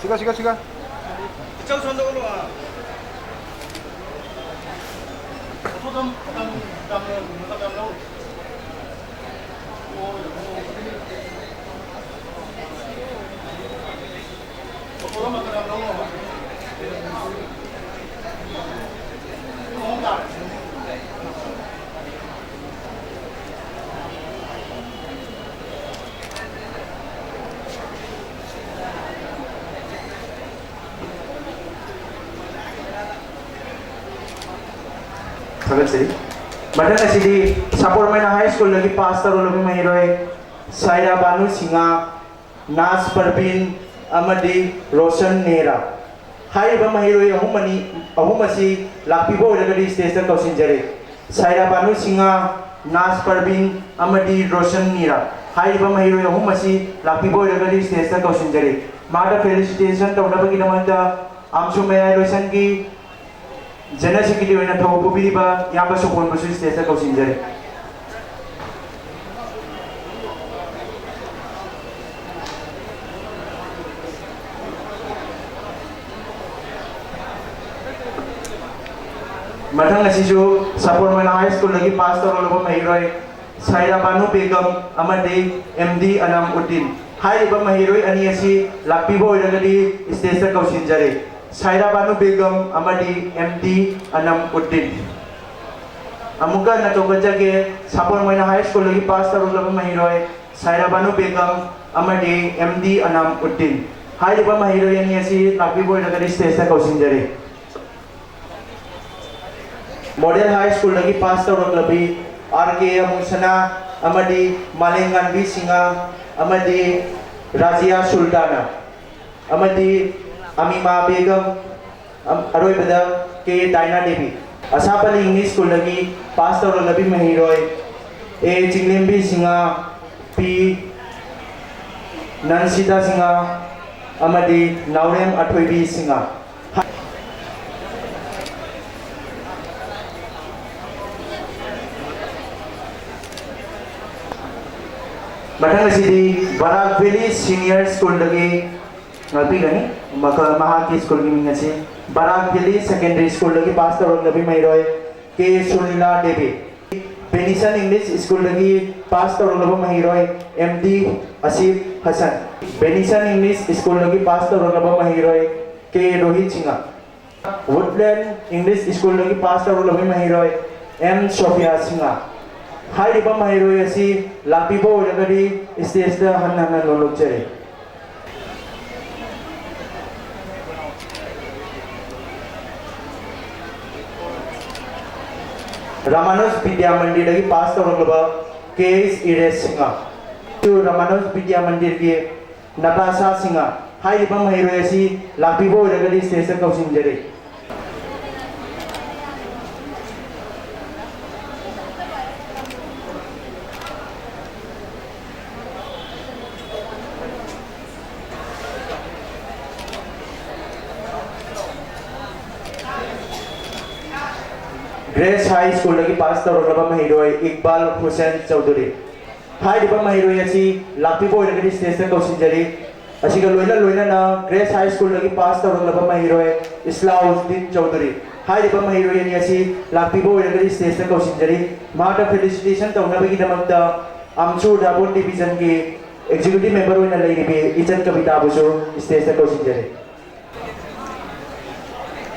ꯁꯤꯒ, ꯁꯤꯒ, ꯁꯤꯒ꯫ ꯊꯥꯒꯠꯆꯔꯤ꯫ ꯃꯊꯪ ꯑꯁꯤꯗꯤ ꯁꯥꯄꯣꯔ ꯃꯩꯅꯥ ꯍꯥꯏ ꯁ꯭ꯀꯨꯜꯗꯒꯤ ꯄꯥꯁ ꯇꯧꯔꯛꯂꯕ ꯃꯍꯩꯔꯣꯏ ꯁꯥꯏꯔꯥ ꯕꯥꯅꯨ ꯁꯤꯡꯍ, ꯅꯥꯖ ꯄꯔꯕꯤꯟ ꯑꯃꯗꯤ ꯔꯣꯁꯟ ꯅꯦꯍꯔꯥ꯫ ꯍꯥꯏꯔꯤꯕ ꯃꯍꯩꯔꯣꯏ ꯑꯍꯨꯝ ꯑꯅꯤ, ꯑꯍꯨꯝ ꯑꯁꯤ ꯂꯥꯛꯄꯤꯕ ꯑꯣꯏꯔꯒꯗꯤ ꯁ꯭ꯇꯦꯖꯇ ꯀꯧꯁꯤꯟꯖꯔꯤ꯫ ꯁꯥꯏꯔꯥ ꯕꯥꯅꯨ ꯁꯤꯡꯍ, ꯅꯥꯖ ꯄꯔꯕꯤꯟ ꯑꯃꯗꯤ ꯔꯣꯁꯟ ꯅꯤꯔꯥ꯫ ꯍꯥꯏꯔꯤꯕ ꯃꯍꯩꯔꯣꯏ ꯑꯍꯨꯝ ꯑꯁꯤ ꯂꯥꯛꯄꯤꯕ ꯑꯣꯏꯔꯒꯗꯤ ꯁ꯭ꯇꯦꯖꯇ ꯀꯧꯁꯤꯟꯖꯔꯤ꯫ ꯃꯍꯥꯛꯇ ꯐꯦꯂꯤꯁꯤꯇꯦꯁꯟ ꯇꯧꯅꯕꯒꯤꯗꯃꯛꯇ ꯑꯝꯁꯨ ꯃꯌꯥꯏ ꯂꯣꯏꯁꯪꯒꯤ ꯖꯦꯅꯔꯦꯜ ꯁꯦꯀ꯭ꯔꯦꯇꯔꯤ ꯑꯣꯏꯅ ꯊꯧ ꯄꯨꯕꯤꯔꯤꯕ ꯏꯌꯥꯝꯕ ꯁꯣꯄꯣꯟꯕꯨꯁꯨ ꯁ꯭ꯇꯦꯖꯇ ꯀꯧꯁꯤꯟꯖꯔꯤ꯫ ꯃꯊꯪ ꯑꯁꯤꯁꯨ ꯁꯥꯄꯣꯔꯃꯩꯅ ꯍꯥꯏ ꯁ꯭ꯀꯨꯜꯗꯒꯤ ꯄꯥꯁ ꯇꯧꯔꯛꯂꯕ ꯃꯍꯩꯔꯣꯏ ꯁꯥꯏꯔꯥ ꯕꯥꯅꯨ ꯕꯦꯒꯝ ꯑꯃꯗꯤ ꯑꯦꯝ ꯗꯤ ꯑꯅꯥꯝ ꯎꯗꯤꯟ꯫ ꯍꯥꯏꯔꯤꯕ ꯃꯍꯩꯔꯣꯏ ꯑꯅꯤ ꯑꯁꯤ ꯂꯥꯛꯄꯤꯕ ꯑꯣꯏꯔꯒꯗꯤ ꯁ꯭ꯇꯦꯖꯇ ꯀꯧꯁꯤꯟꯖꯔꯤ꯫ ꯁꯥꯏꯔꯥ ꯕꯥꯅꯨ ꯕꯦꯒꯝ ꯑꯃꯗꯤ ꯑꯦꯝ ꯗꯤ ꯑꯅꯥꯝ ꯎꯗꯤꯟ꯫ ꯑꯃꯨꯛꯀ ꯍꯟꯅ ꯀꯧꯒꯠꯆꯒꯦ, ꯁꯥꯄꯣꯔꯃꯩꯅ ꯍꯥꯏ ꯁ꯭ꯀꯨꯜꯗꯒꯤ ꯄꯥꯁ ꯇꯧꯔꯛꯂꯕ ꯃꯍꯩꯔꯣꯏ ꯁꯥꯏꯔꯥ ꯕꯥꯅꯨ ꯕꯦꯒꯝ ꯑꯃꯗꯤ ꯑꯦꯝ ꯗꯤ ꯑꯅꯥꯝ ꯎꯗꯤꯟ꯫ ꯍꯥꯏꯔꯤꯕ ꯃꯍꯩꯔꯣꯏ ꯑꯅꯤ ꯑꯁꯤ ꯂꯥꯛꯄꯤꯕ ꯑꯣꯏꯔꯒꯗꯤ ꯁ꯭ꯇꯦꯖꯇ ꯀꯧꯁꯤꯟꯖꯔꯤ꯫ ꯃꯣꯗꯦꯜ ꯍꯥꯏ ꯁ꯭ꯀꯨꯜꯗꯒꯤ ꯄꯥꯁ ꯇꯧꯔꯛꯂꯕꯤ ꯑꯥꯔ ꯀꯦ ꯑꯃꯨꯁꯅꯥ ꯑꯃꯗꯤ ꯃꯥꯂꯦꯝꯉꯥꯟꯕꯤ ꯁꯤꯡꯍ ꯑꯃꯗꯤ ꯔꯥꯖꯤꯌꯥ ꯁꯨꯜꯇꯥꯅꯥ ꯑꯃꯗꯤ ꯑꯃꯤꯃꯥ ꯕꯦꯒꯝ, ꯑꯝ-, ꯑꯔꯣꯏꯕꯗ ꯀꯦ ꯗꯥꯏꯅꯥ ꯗꯦꯕꯤ꯫ ꯑꯁꯥꯄꯜꯂꯤ ꯏꯪꯂꯤꯁ ꯁ꯭ꯀꯨꯜꯗꯒꯤ ꯄꯥꯁ ꯇꯧꯔꯛꯂꯕꯤ ꯃꯍꯩꯔꯣꯏ ꯑꯦ ꯆꯤꯡꯂꯦꯝꯕꯤ ꯁꯤꯡꯍ, ꯄꯤ ꯅꯟꯁꯤꯇꯥ ꯁꯤꯡꯍ ꯑꯃꯗꯤ ꯅꯥꯎꯔꯦꯝ ꯑꯊꯣꯏꯕꯤ ꯁꯤꯡꯍ꯫ ꯃꯊꯪ ꯑꯁꯤꯗꯤ ꯕꯔꯥꯛ ꯚꯦꯂꯤ ꯁꯤꯅꯤꯌꯔ ꯁ꯭ꯀꯨꯜꯗꯒꯤ ꯉꯥꯛꯄꯤꯒꯅꯤ꯫ ꯃꯈ-, ꯃꯍꯥꯛꯀꯤ ꯁ꯭ꯀꯨꯜꯒꯤ ꯃꯤꯡ ꯑꯁꯤ ꯕꯔꯥꯛ ꯚꯦꯂꯤ ꯁꯦꯀꯦꯟꯗꯔꯤ ꯁ꯭ꯀꯨꯜꯗꯒꯤ ꯄꯥꯁ ꯇꯧꯔꯛꯂꯕꯤ ꯃꯍꯩꯔꯣꯏ ꯀꯦ ꯁꯨꯅꯤꯂꯥ ꯗꯦꯕꯤ꯫ ꯕꯦꯅꯤꯁꯟ ꯏꯪꯂꯤꯁ ꯁ꯭ꯀꯨꯜꯗꯒꯤ ꯄꯥꯁ ꯇꯧꯔꯛꯂꯕ ꯃꯍꯩꯔꯣꯏ ꯑꯦꯝ ꯗꯤ ꯑꯁꯤꯐ ꯍꯁꯟ꯫ ꯕꯦꯅꯤꯁꯟ ꯏꯪꯂꯤꯁ ꯁ꯭ꯀꯨꯜꯗꯒꯤ ꯄꯥꯁ ꯇꯧꯔꯛꯂꯕ ꯃꯍꯩꯔꯣꯏ ꯀꯦ ꯔꯣꯍꯤꯠ ꯁꯤꯡꯍ꯫ ꯋꯨꯗꯂꯦꯟ ꯏꯪꯂꯤꯁ ꯁ꯭ꯀꯨꯜꯗꯒꯤ ꯄꯥꯁ ꯇꯧꯔꯛꯂꯕ ꯃꯍꯩꯔꯣꯏ ꯑꯦꯝ ꯁꯣꯐꯤꯌꯥ ꯁꯤꯡꯍ꯫ ꯍꯥꯏꯔꯤꯕ ꯃꯍꯩꯔꯣꯏ ꯑꯁꯤ ꯂꯥꯛꯄꯤꯕ ꯑꯣꯏꯔꯒꯗꯤ ꯁ꯭ꯇꯦꯖꯇ ꯍꯟꯅ ꯍꯟꯅ ꯅꯣꯂꯨꯛꯆꯔꯤ꯫ ꯔꯥꯃꯥꯅꯨꯖ ꯕꯤꯗ꯭ꯌꯥ ꯃꯟꯗꯤꯔꯗꯒꯤ ꯄꯥꯁ ꯇꯧꯔꯛꯂꯕ ꯀꯦ ꯑꯦꯁ ꯏꯔꯦꯁ ꯁꯤꯡꯍ꯫ ꯔꯥꯃꯥꯅꯨꯖ ꯕꯤꯗ꯭ꯌꯥ ꯃꯟꯗꯤꯔꯒꯤ ꯅꯇꯥꯁꯥ ꯁꯤꯡꯍ꯫ ꯍꯥꯏꯔꯤꯕ ꯃꯍꯩꯔꯣꯏ ꯑꯁꯤ ꯂꯥꯛꯄꯤꯕ ꯑꯣꯏꯔꯒꯗꯤ ꯁ꯭ꯇꯦꯖꯇ ꯀꯧꯁꯤꯟꯖꯔꯤ꯫ ꯒ꯭ꯔꯦꯁ ꯍꯥꯏ ꯁ꯭ꯀꯨꯜꯗꯒꯤ ꯄꯥꯁ ꯇꯧꯔꯛꯂꯕ ꯃꯍꯩꯔꯣꯏ ꯏꯛꯕꯥꯜ ꯍꯨꯁꯦꯟ ꯆꯧꯙꯨꯔꯤ꯫ ꯍꯥꯏꯔꯤꯕ ꯃꯍꯩꯔꯣꯏ ꯑꯁꯤ ꯂꯥꯛꯄꯤꯕ ꯑꯣꯏꯔꯒꯗꯤ ꯁ꯭ꯇꯦꯖꯇ ꯀꯧꯁꯤꯟꯖꯔꯤ꯫ ꯑꯁꯤꯒ ꯂꯣꯏꯅ ꯂꯣꯏꯅꯅ ꯒ꯭ꯔꯦꯁ ꯍꯥꯏ ꯁ꯭ꯀꯨꯜꯗꯒꯤ ꯄꯥꯁ ꯇꯧꯔꯛꯂꯕ ꯃꯍꯩꯔꯣꯏ ꯏꯁꯂꯥꯎꯗꯤꯟ ꯆꯧꯙꯨꯔꯤ꯫ ꯍꯥꯏꯔꯤꯕ ꯃꯍꯩꯔꯣꯏ ꯑꯅꯤ ꯑꯁꯤ ꯂꯥꯛꯄꯤꯕ ꯑꯣꯏꯔꯒꯗꯤ stageꯇ ꯀꯧꯁꯤꯟꯖꯔꯤ꯫ ꯃꯍꯥꯛꯇ felicitation ꯇꯧꯅꯕꯒꯤꯗꯃꯛꯇ ꯑꯝꯆꯨ ꯗꯥꯕꯣꯟ divisionꯒꯤ executive member ꯑꯣꯏꯅ ꯂꯩꯔꯤꯕꯤ ꯏꯆꯟ ꯀꯕꯤꯇꯥꯕꯨꯁꯨ stageꯇ ꯀꯧꯁꯤꯟꯖꯔꯤ꯫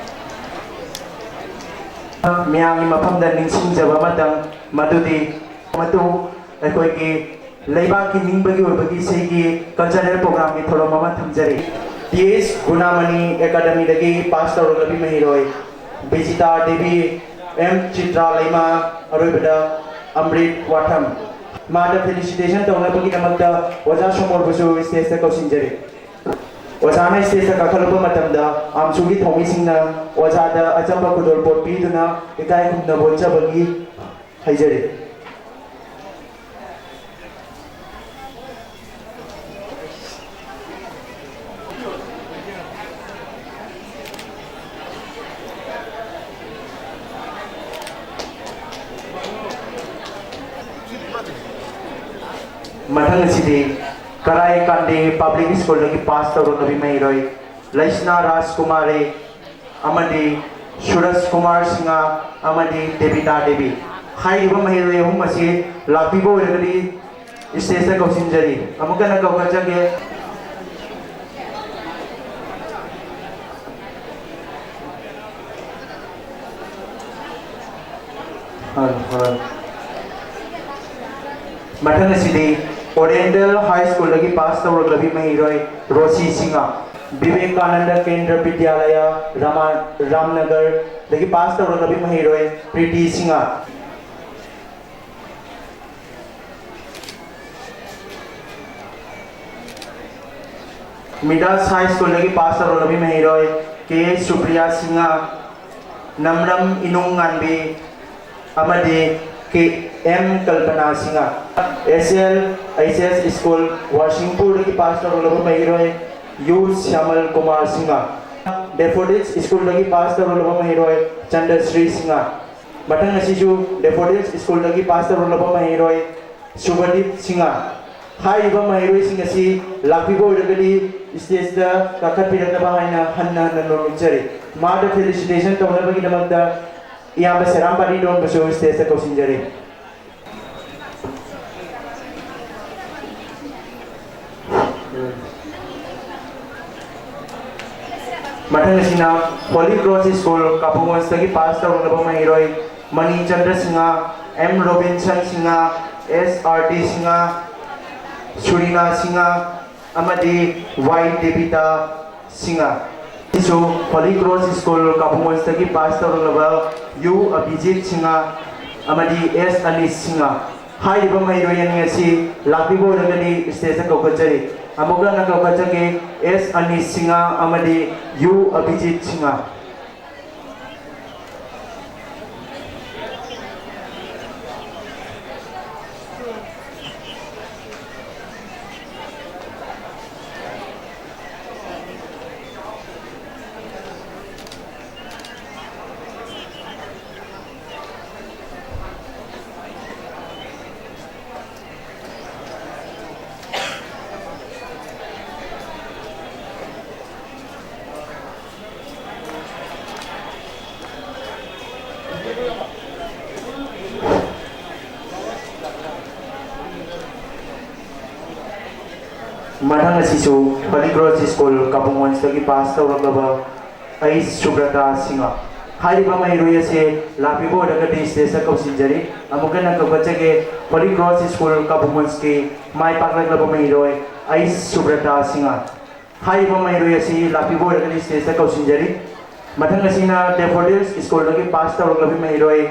ꯃꯤꯌꯥꯝꯒꯤ ꯃꯐꯝꯗ ꯅꯤꯡꯁꯤꯡꯖꯕ ꯑꯃꯇꯪ, ꯃꯗꯨꯗꯤ ꯃꯇꯨꯡ ꯑꯩꯈꯣꯏꯒꯤ ꯂꯩꯕꯥꯛꯀꯤ ꯅꯤꯡꯕꯒꯤ ꯑꯣꯏꯕꯒꯤ ꯏꯁꯩꯒꯤ cultural programꯒꯤ ꯊꯧꯔꯝ ꯑꯃ ꯊꯝꯖꯔꯤ꯫ ꯇꯤ ꯑꯦꯁ ꯒꯨꯅꯥꯃꯅꯤ Academyꯗꯒꯤ pass ꯇꯧꯔꯛꯂꯕꯤ ꯃꯍꯩꯔꯣꯏ ꯕꯤꯖꯤꯇꯥ ꯗꯦꯕꯤ, ꯑꯦꯝ ꯆꯤꯇ꯭ꯔꯥ ꯂꯩꯃ, ꯑꯔꯣꯏꯕꯗ ꯑꯝꯔꯤꯠ ꯋꯥꯊꯝ꯫ ꯃꯥꯗ felicitation ꯇꯧꯅꯕꯒꯤꯗꯃꯛꯇ ꯑꯣꯖꯥ ꯁꯣꯃꯣꯔꯕꯨꯁꯨ stageꯇ ꯀꯧꯁꯤꯟꯖꯔꯤ꯫ ꯑꯣꯖꯥꯅ stageꯇ ꯀꯥꯈꯠꯂꯛꯄ ꯃꯇꯝꯗ ꯑꯝꯆꯨꯒꯤ ꯊꯧꯃꯤꯁꯤꯡꯅ ꯑꯣꯖꯥꯗ ꯑꯆꯝꯕ ꯈꯨꯗꯣꯜꯄꯣꯠ ꯄꯤꯗꯨꯅ ꯏꯀꯥꯏ ꯈꯨꯝꯅꯕ ꯎꯠꯆꯕꯒꯤ ꯍꯥꯏꯖꯔꯤ꯫ ꯃꯊꯪ ꯑꯁꯤꯗꯤ ꯀꯔꯥꯏ ꯀꯥꯟꯗꯦ Public Schoolꯗꯒꯤ pass ꯇꯧꯔꯛꯂꯕꯤ ꯃꯍꯩꯔꯣꯏ ꯂꯩꯁꯅꯥ ꯔꯥꯖꯀꯨꯃꯥꯔꯤ ꯑꯃꯗꯤ ꯁꯨꯔꯖ ꯀꯨꯃꯥꯔ ꯁꯤꯡꯍ ꯑꯃꯗꯤ ꯗꯦꯕꯤꯇꯥ ꯗꯦꯕꯤ꯫ ꯍꯥꯏꯔꯤꯕ ꯃꯍꯩꯔꯣꯏ ꯑꯍꯨꯝ ꯑꯁꯤ ꯂꯥꯛꯄꯤꯕ ꯑꯣꯏꯔꯒꯗꯤ stageꯇ ꯀꯧꯁꯤꯟꯖꯔꯤ꯫ ꯑꯃꯨꯛ ꯍꯟꯅ ꯀꯧꯈꯠꯆꯒꯦ꯫ ꯍꯣꯏ, ꯍꯣꯏ꯫ ꯃꯊꯪ ꯑꯁꯤꯗꯤ Oriental High Schoolꯗꯒꯤ pass ꯇꯧꯔꯛꯂꯕꯤ ꯃꯍꯩꯔꯣꯏ ꯔꯣꯁꯤ ꯁꯤꯡꯍ, ꯕꯤꯕꯦꯀꯥꯅꯟꯗ ꯀꯦꯟꯗ꯭ꯔ ꯕꯤꯗ꯭ꯌꯥꯂꯌ ꯔꯥꯃ-, ꯔꯥꯝꯅꯒꯔꯗꯒꯤ pass ꯇꯧꯔꯛꯂꯕꯤ ꯃꯍꯩꯔꯣꯏ ꯄ꯭ꯔꯤꯇꯤ ꯁꯤꯡꯍ꯫ Midas High Schoolꯗꯒꯤ pass ꯇꯧꯔꯛꯂꯕꯤ ꯃꯍꯩꯔꯣꯏ ꯀꯦ ꯁꯨꯄ꯭ꯔꯤꯌꯥ ꯁꯤꯡꯍ, ꯅꯝꯔꯝ ꯏꯅꯨꯡ ꯉꯥꯟꯕꯤ ꯑꯃꯗꯤ ꯀꯦ ꯑꯦꯝ ꯀꯜꯄꯅꯥ ꯁꯤꯡꯍ꯫ ꯑꯦꯁ ꯑꯦꯜ ꯑꯩꯆ ꯑꯦꯁ ꯁ꯭ꯀꯨꯜ ꯋꯥꯔꯁꯤꯡꯄꯨꯔꯗꯒꯤ pass ꯇꯧꯔꯛꯂꯕ ꯃꯍꯩꯔꯣꯏ ꯌꯨ ꯁ꯭ꯌꯥꯃꯜ ꯀꯨꯃꯥꯔ ꯁꯤꯡꯍ꯫ ꯗꯦꯐꯣꯗꯤꯜꯁ ꯁ꯭ꯀꯨꯜꯗꯒꯤ pass ꯇꯧꯔꯛꯂꯕ ꯃꯍꯩꯔꯣꯏ ꯆꯟꯗ꯭ꯔꯁ꯭ꯔꯤ ꯁꯤꯡꯍ꯫ ꯃꯊꯪ ꯑꯁꯤꯁꯨ ꯗꯦꯐꯣꯗꯤꯜꯁ ꯁ꯭ꯀꯨꯜꯗꯒꯤ pass ꯇꯧꯔꯛꯂꯕ ꯃꯍꯩꯔꯣꯏ ꯁꯨꯚꯗꯤꯞ ꯁꯤꯡꯍ꯫ ꯍꯥꯏꯔꯤꯕ ꯃꯍꯩꯔꯣꯏꯁꯤꯡ ꯑꯁꯤ ꯂꯥꯛꯄꯤꯕ ꯑꯣꯏꯔꯒꯗꯤ stageꯇ ꯀꯥꯈꯠꯄꯤꯔꯛꯅꯕ ꯍꯥꯏꯅ ꯍꯟꯅ ꯍꯟꯅ ꯅꯣꯡꯃꯤꯠꯆꯔꯤ꯫ ꯃꯥꯗ felicitation ꯇꯧꯅꯕꯒꯤꯗꯃꯛꯇ ꯏꯌꯥꯝꯕ ꯁꯦꯔꯥꯝ ꯄꯥꯔꯤꯗꯣꯟꯕꯁꯨ stageꯇ ꯀꯧꯁꯤꯟꯖꯔꯤ꯫ ꯃꯊꯪ ꯑꯁꯤꯅ Holy Cross School ꯀꯥꯕꯨꯡꯋꯟꯁꯇꯒꯤ pass ꯇꯧꯔꯛꯂꯕ ꯃꯍꯩꯔꯣꯏ Mani Chandra Singh, M Robinson Singh, S R T Singh, Surina Singh ꯑꯃꯗꯤ ꯋꯥꯏ ꯗꯦꯕꯤꯇꯥ ꯁꯤꯡꯍ꯫ ꯑꯁꯤꯁꯨ Holy Cross School ꯀꯥꯕꯨꯡꯋꯟꯁꯇꯒꯤ pass ꯇꯧꯔꯛꯂꯕ ꯌꯨ ꯑꯚꯤꯖꯤꯠ ꯁꯤꯡꯍ ꯑꯃꯗꯤ ꯑꯦꯁ ꯑꯅꯤꯁ ꯁꯤꯡꯍ꯫ ꯍꯥꯏꯔꯤꯕ ꯃꯍꯩꯔꯣꯏ ꯑꯅꯤ ꯑꯁꯤ ꯂꯥꯛꯄꯤꯕ ꯑꯣꯏꯔꯒꯗꯤ stageꯇ ꯀꯧꯈꯠꯆꯔꯤ꯫ ꯑꯃꯨꯛꯀ ꯍꯟꯅ ꯀꯧꯈꯠꯆꯒꯦ, ꯑꯦꯁ ꯑꯅꯤꯁ ꯁꯤꯡꯍ ꯑꯃꯗꯤ ꯌꯨ ꯑꯚꯤꯖꯤꯠ ꯁꯤꯡꯍ꯫ ꯃꯊꯪ ꯑꯁꯤꯁꯨ Holy Cross School ꯀꯥꯕꯨꯡꯋꯟꯁꯇꯒꯤ pass ꯇꯧꯔꯛꯂꯕ ꯑꯩꯁ ꯁꯨꯕ꯭ꯔꯇꯥ ꯁꯤꯡꯍ꯫ ꯍꯥꯏꯔꯤꯕ ꯃꯍꯩꯔꯣꯏ ꯑꯁꯤ ꯂꯥꯛꯄꯤꯕ ꯑꯣꯏꯔꯒꯗꯤ stageꯇ ꯀꯧꯁꯤꯟꯖꯔꯤ꯫ ꯑꯃꯨꯛ ꯍꯟꯅ ꯀꯧꯈꯠꯆꯒꯦ, Holy Cross School ꯀꯥꯕꯨꯡꯋꯟꯁꯀꯤ ꯃꯥꯏ ꯄꯥꯛꯂꯛꯂꯕ ꯃꯍꯩꯔꯣꯏ ꯑꯩꯁ ꯁꯨꯕ꯭ꯔꯇꯥ ꯁꯤꯡꯍ꯫ ꯍꯥꯏꯔꯤꯕ ꯃꯍꯩꯔꯣꯏ ꯑꯁꯤ ꯂꯥꯛꯄꯤꯕ ꯑꯣꯏꯔꯒꯗꯤ stageꯇ ꯀꯧꯁꯤꯟꯖꯔꯤ꯫ ꯃꯊꯪ ꯑꯁꯤꯅ Daffodils Schoolꯗꯒꯤ pass ꯇꯧꯔꯛꯂꯕꯤ ꯃꯍꯩꯔꯣꯏ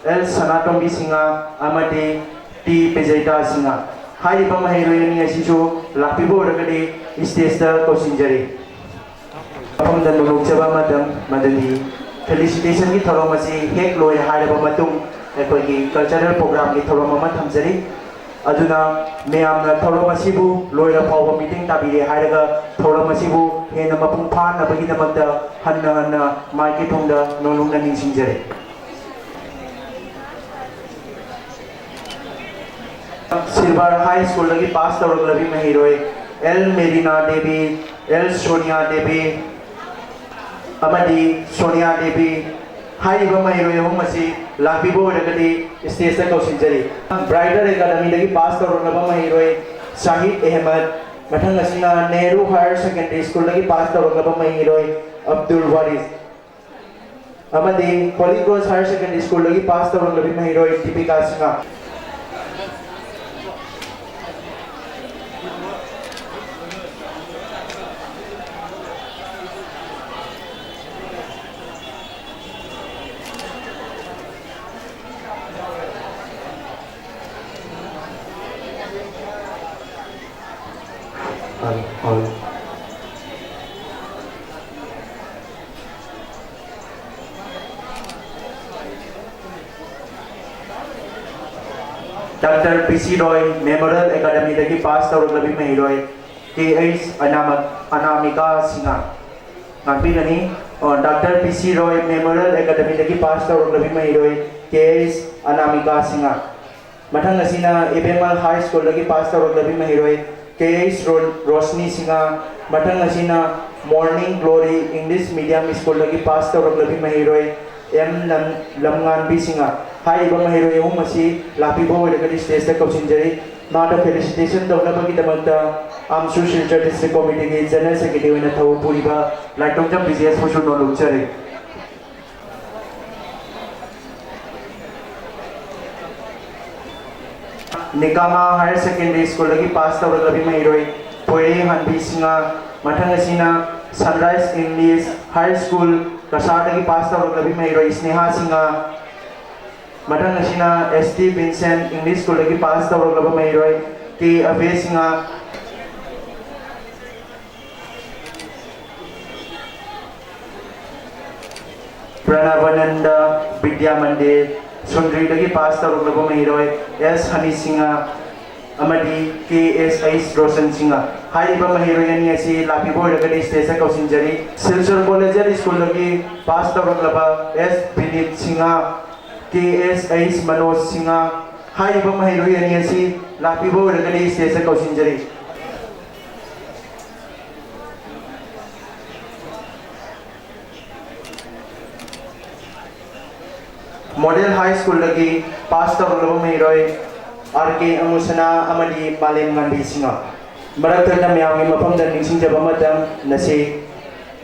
ꯑꯦꯜ ꯁꯅꯥꯇꯣꯝꯕꯤ ꯁꯤꯡꯍ ꯑꯃꯗꯤ ꯇꯤ ꯄꯦꯖꯩꯇꯥ ꯁꯤꯡꯍ꯫ ꯍꯥꯏꯔꯤꯕ ꯃꯍꯩꯔꯣꯏ ꯑꯅꯤ ꯑꯁꯤꯁꯨ ꯂꯥꯛꯄꯤꯕ ꯑꯣꯏꯔꯒꯗꯤ stageꯇ ꯀꯧꯁꯤꯟꯖꯔꯤ꯫ ꯃꯐꯝꯗ ꯅꯣꯂꯨꯛꯆꯕ ꯑꯃꯇꯪ, ꯃꯗꯨꯗꯤ felicitationꯒꯤ ꯊꯧꯔꯝ ꯑꯁꯤ ꯍꯦꯛ ꯂꯣꯏꯔꯦ ꯍꯥꯏꯔꯕ ꯃꯇꯨꯡ ꯑꯩꯈꯣꯏꯒꯤ cultural programꯒꯤ ꯊꯧꯔꯝ ꯑꯃ ꯊꯝꯖꯔꯤ꯫ ꯑꯗꯨꯅ ꯃꯌꯥꯝꯅ ꯊꯧꯔꯝ ꯑꯁꯤꯕꯨ ꯂꯣꯏꯔ ꯐꯥꯎꯕ ꯃꯤꯠꯌꯦꯡ ꯇꯥꯕꯤꯔꯦ ꯍꯥꯏꯔꯒ ꯊꯧꯔꯝ ꯑꯁꯤꯕꯨ ꯍꯦꯟꯅ ꯃꯄꯨꯡ ꯐꯥꯅꯕꯒꯤꯗꯃꯛꯇ ꯍꯟꯅ ꯍꯟꯅ ꯃꯥꯏꯀꯩ ꯊꯣꯡꯗ ꯅꯣꯂꯨꯛꯅ ꯅꯤꯡꯁꯤꯡꯖꯔꯤ꯫ ꯁꯤꯜ ꯍꯥꯏ ꯁ꯭ꯀꯨꯜꯗꯒꯤ ꯄꯥꯁ ꯇꯧꯔꯛꯂꯕꯤ ꯃꯍꯩꯔꯣꯏ L Marina Devi, L Sonia Devi ꯑꯃꯗꯤ ꯁꯣꯅꯤꯌꯥ ꯗꯦꯕꯤ ꯍꯥꯏꯔꯤꯕ ꯃꯍꯩꯔꯣꯏ ꯑꯍꯨꯝ ꯑꯁꯤ ꯂꯥꯛꯄꯤꯕ ꯑꯣꯏꯔꯒꯗꯤ ꯁ꯭ꯇꯦꯖꯇ ꯀꯧꯁꯤꯟꯖꯔꯤ꯫ ꯕ꯭ꯔꯥꯏꯗꯜ ꯑꯦꯀꯥꯗꯃꯤꯗꯒꯤ ꯄꯥꯁ ꯇꯧꯔꯛꯂꯕ ꯃꯍꯩꯔꯣꯏ ꯁꯥꯍꯤꯗ ꯑꯍꯃꯗ, ꯃꯊꯪ ꯑꯁꯤꯅ ꯅꯦꯍꯔꯨ ꯍꯥꯌꯔ ꯁꯦꯀꯦꯟꯗꯔꯤ ꯁ꯭ꯀꯨꯜꯗꯒꯤ ꯄꯥꯁ ꯇꯧꯔꯛꯂꯕ ꯃꯍꯩꯔꯣꯏ ꯑꯕꯗꯨꯜ ꯋꯥꯔꯤꯁ, ꯑꯃꯗꯤ ꯍꯣꯂꯤ ꯀ꯭ꯔꯣꯁ ꯍꯥꯌꯔ ꯁꯦꯀꯦꯟꯗꯔꯤ ꯁ꯭ꯀꯨꯜꯗꯒꯤ ꯄꯥꯁ ꯇꯧꯔꯛꯂꯕꯤ ꯃꯍꯩꯔꯣꯏ ꯗꯤꯄꯤꯀꯥ ꯁꯤꯡꯍ꯫ ꯗꯥꯛꯇꯔ ꯄꯤ ꯁꯤ ꯔꯣꯏ ꯃꯦꯃꯣꯔꯤꯌꯦꯜ ꯑꯦꯀꯥꯗꯃꯤꯗꯒꯤ ꯄꯥꯁ ꯇꯧꯔꯛꯂꯕꯤ ꯃꯍꯩꯔꯣꯏ ꯀꯦ ꯑꯩꯆ ꯑꯅꯥꯃ-, ꯑꯅꯥꯃꯤꯀꯥ ꯁꯤꯡꯍ꯫ ꯉꯥꯛꯄꯤꯒꯅꯤ꯫ ꯑꯣ, ꯗꯥꯛꯇꯔ ꯄꯤ ꯁꯤ ꯔꯣꯏ ꯃꯦꯃꯣꯔꯤꯌꯦꯜ ꯑꯦꯀꯥꯗꯃꯤꯗꯒꯤ ꯄꯥꯁ ꯇꯧꯔꯛꯂꯕꯤ ꯃꯍꯩꯔꯣꯏ ꯀꯦ ꯑꯩꯆ ꯑꯅꯥꯃꯤꯀꯥ ꯁꯤꯡꯍ꯫ ꯃꯊꯪ ꯑꯁꯤꯅ ꯏꯕꯦꯝꯃ ꯍꯥꯏ ꯁ꯭ꯀꯨꯜꯗꯒꯤ ꯄꯥꯁ ꯇꯧꯔꯛꯂꯕꯤ ꯃꯍꯩꯔꯣꯏ ꯀꯦ ꯑꯩꯆ ꯔꯣ-, ꯔꯣꯁꯅꯤ ꯁꯤꯡꯍ꯫ ꯃꯊꯪ ꯑꯁꯤꯅ ꯃꯣꯔꯅꯤꯡ ꯒ꯭ꯂꯣꯔꯤ ꯏꯪꯂꯤꯁ ꯃꯤꯗꯤꯌꯝ ꯁ꯭ꯀꯨꯜꯗꯒꯤ ꯄꯥꯁ ꯇꯧꯔꯛꯂꯕꯤ ꯃꯍꯩꯔꯣꯏ ꯑꯦꯝ ꯂꯝ-, ꯂꯝꯉꯥꯟꯕꯤ ꯁꯤꯡꯍ꯫ ꯍꯥꯏꯔꯤꯕ ꯃꯍꯩꯔꯣꯏ ꯑꯍꯨꯝ ꯑꯁꯤ ꯂꯥꯛꯄꯤꯕ ꯑꯣꯏꯔꯒꯗꯤ ꯁ꯭ꯇꯦꯖꯇ ꯀꯧꯁꯤꯟꯖꯔꯤ꯫ ꯃꯍꯥꯛꯇ ꯐꯦꯂꯤꯁꯤꯇꯦꯁꯟ ꯇꯧꯅꯕꯒꯤꯗꯃꯛꯇ ꯑꯥꯝꯁꯨ ꯁꯤꯜꯆꯔ ꯗꯤꯁꯇ꯭ꯔꯤꯛ ꯀꯣꯃꯤꯇꯤꯒꯤ ꯖꯦꯅꯔꯦꯜ ꯁꯦꯀ꯭ꯔꯦꯇꯔꯤ ꯑꯣꯏꯅ ꯊꯧ ꯄꯨꯔꯤꯕ ꯂꯥꯏꯇꯣꯡꯖꯝ ꯕꯤ ꯖꯦ ꯑꯦꯁꯄꯨꯁꯨ ꯅꯣꯜꯂꯨꯛꯆꯔꯤ꯫ ꯅꯤꯀꯥꯃꯥ ꯍꯥꯌꯔ ꯁꯦꯀꯦꯟꯗꯔꯤ ꯁ꯭ꯀꯨꯜꯗꯒꯤ ꯄꯥꯁ ꯇꯧꯔꯛꯂꯕꯤ ꯃꯍꯩꯔꯣꯏ ꯄꯣꯏꯔꯩ ꯍꯥꯟꯕꯤ ꯁꯤꯡꯍ꯫ ꯃꯊꯪ ꯑꯁꯤꯅ ꯁꯟꯔꯥꯏꯁ ꯏꯪꯂꯤꯁ ꯍꯥꯏ ꯁ꯭ꯀꯨꯜ ꯀꯁꯥꯔꯗꯒꯤ ꯄꯥꯁ ꯇꯧꯔꯛꯂꯕꯤ ꯃꯍꯩꯔꯣꯏ ꯁ꯭ꯅꯦꯍꯥ ꯁꯤꯡꯍ꯫ ꯃꯊꯪ ꯑꯁꯤꯅ ꯑꯦꯁ ꯇꯤ ꯚꯤꯟꯁꯦꯟ ꯏꯪꯂꯤꯁ ꯁ꯭ꯀꯨꯜꯗꯒꯤ ꯄꯥꯁ ꯇꯧꯔꯛꯂꯕ ꯃꯍꯩꯔꯣꯏ ꯀꯦ ꯑꯚꯦ ꯁꯤꯡꯍ꯫ ꯄ꯭ꯔꯅꯕꯥꯅꯟꯗ ꯕꯤꯗ꯭ꯌꯥ ꯃꯟꯗꯤꯔ, ꯁꯨꯟꯗ꯭ꯔꯤꯗꯒꯤ ꯄꯥꯁ ꯇꯧꯔꯛꯂꯕ ꯃꯍꯩꯔꯣꯏ ꯑꯦꯁ ꯍꯅꯤ ꯁꯤꯡꯍ ꯑꯃꯗꯤ ꯀꯦ ꯑꯦꯁ ꯑꯩꯆ ꯔꯣꯁꯟ ꯁꯤꯡꯍ꯫ ꯍꯥꯏꯔꯤꯕ ꯃꯍꯩꯔꯣꯏ ꯑꯅꯤ ꯑꯁꯤ ꯂꯥꯛꯄꯤꯕ ꯑꯣꯏꯔꯒꯗꯤ ꯁ꯭ꯇꯦꯖꯇ ꯀꯧꯁꯤꯟꯖꯔꯤ꯫ ꯁꯤꯜꯆꯔ ꯀꯣꯂꯦꯖꯤꯌꯦꯠ ꯁ꯭ꯀꯨꯜꯗꯒꯤ ꯄꯥꯁ ꯇꯧꯔꯛꯂꯕ ꯑꯦꯁ ꯕꯤꯅꯤꯠ ꯁꯤꯡꯍ, ꯀꯦ ꯑꯦꯁ ꯑꯩꯆ ꯃꯅꯣꯖ ꯁꯤꯡꯍ, ꯍꯥꯏꯔꯤꯕ ꯃꯍꯩꯔꯣꯏ ꯑꯅꯤ ꯑꯁꯤ ꯂꯥꯛꯄꯤꯕ ꯑꯣꯏꯔꯒꯗꯤ stageꯇ ꯀꯧꯁꯤꯟꯖꯔꯤ꯫ Model High Schoolꯗꯒꯤ pass ꯇꯧꯔꯛꯂꯕ ꯃꯍꯩꯔꯣꯏ R K ꯑꯃꯨꯁꯅꯥ ꯑꯃꯗꯤ ꯃꯥꯂꯦꯝ ꯉꯥꯟꯕꯤ ꯁꯤꯡꯍ꯫ ꯃꯔꯛ ꯊꯠꯅ ꯃꯌꯥꯝꯒꯤ ꯃꯐꯝꯗ ꯅꯤꯡꯁꯤꯡꯖꯕ ꯑꯃꯇꯪ ꯅꯁꯤ꯫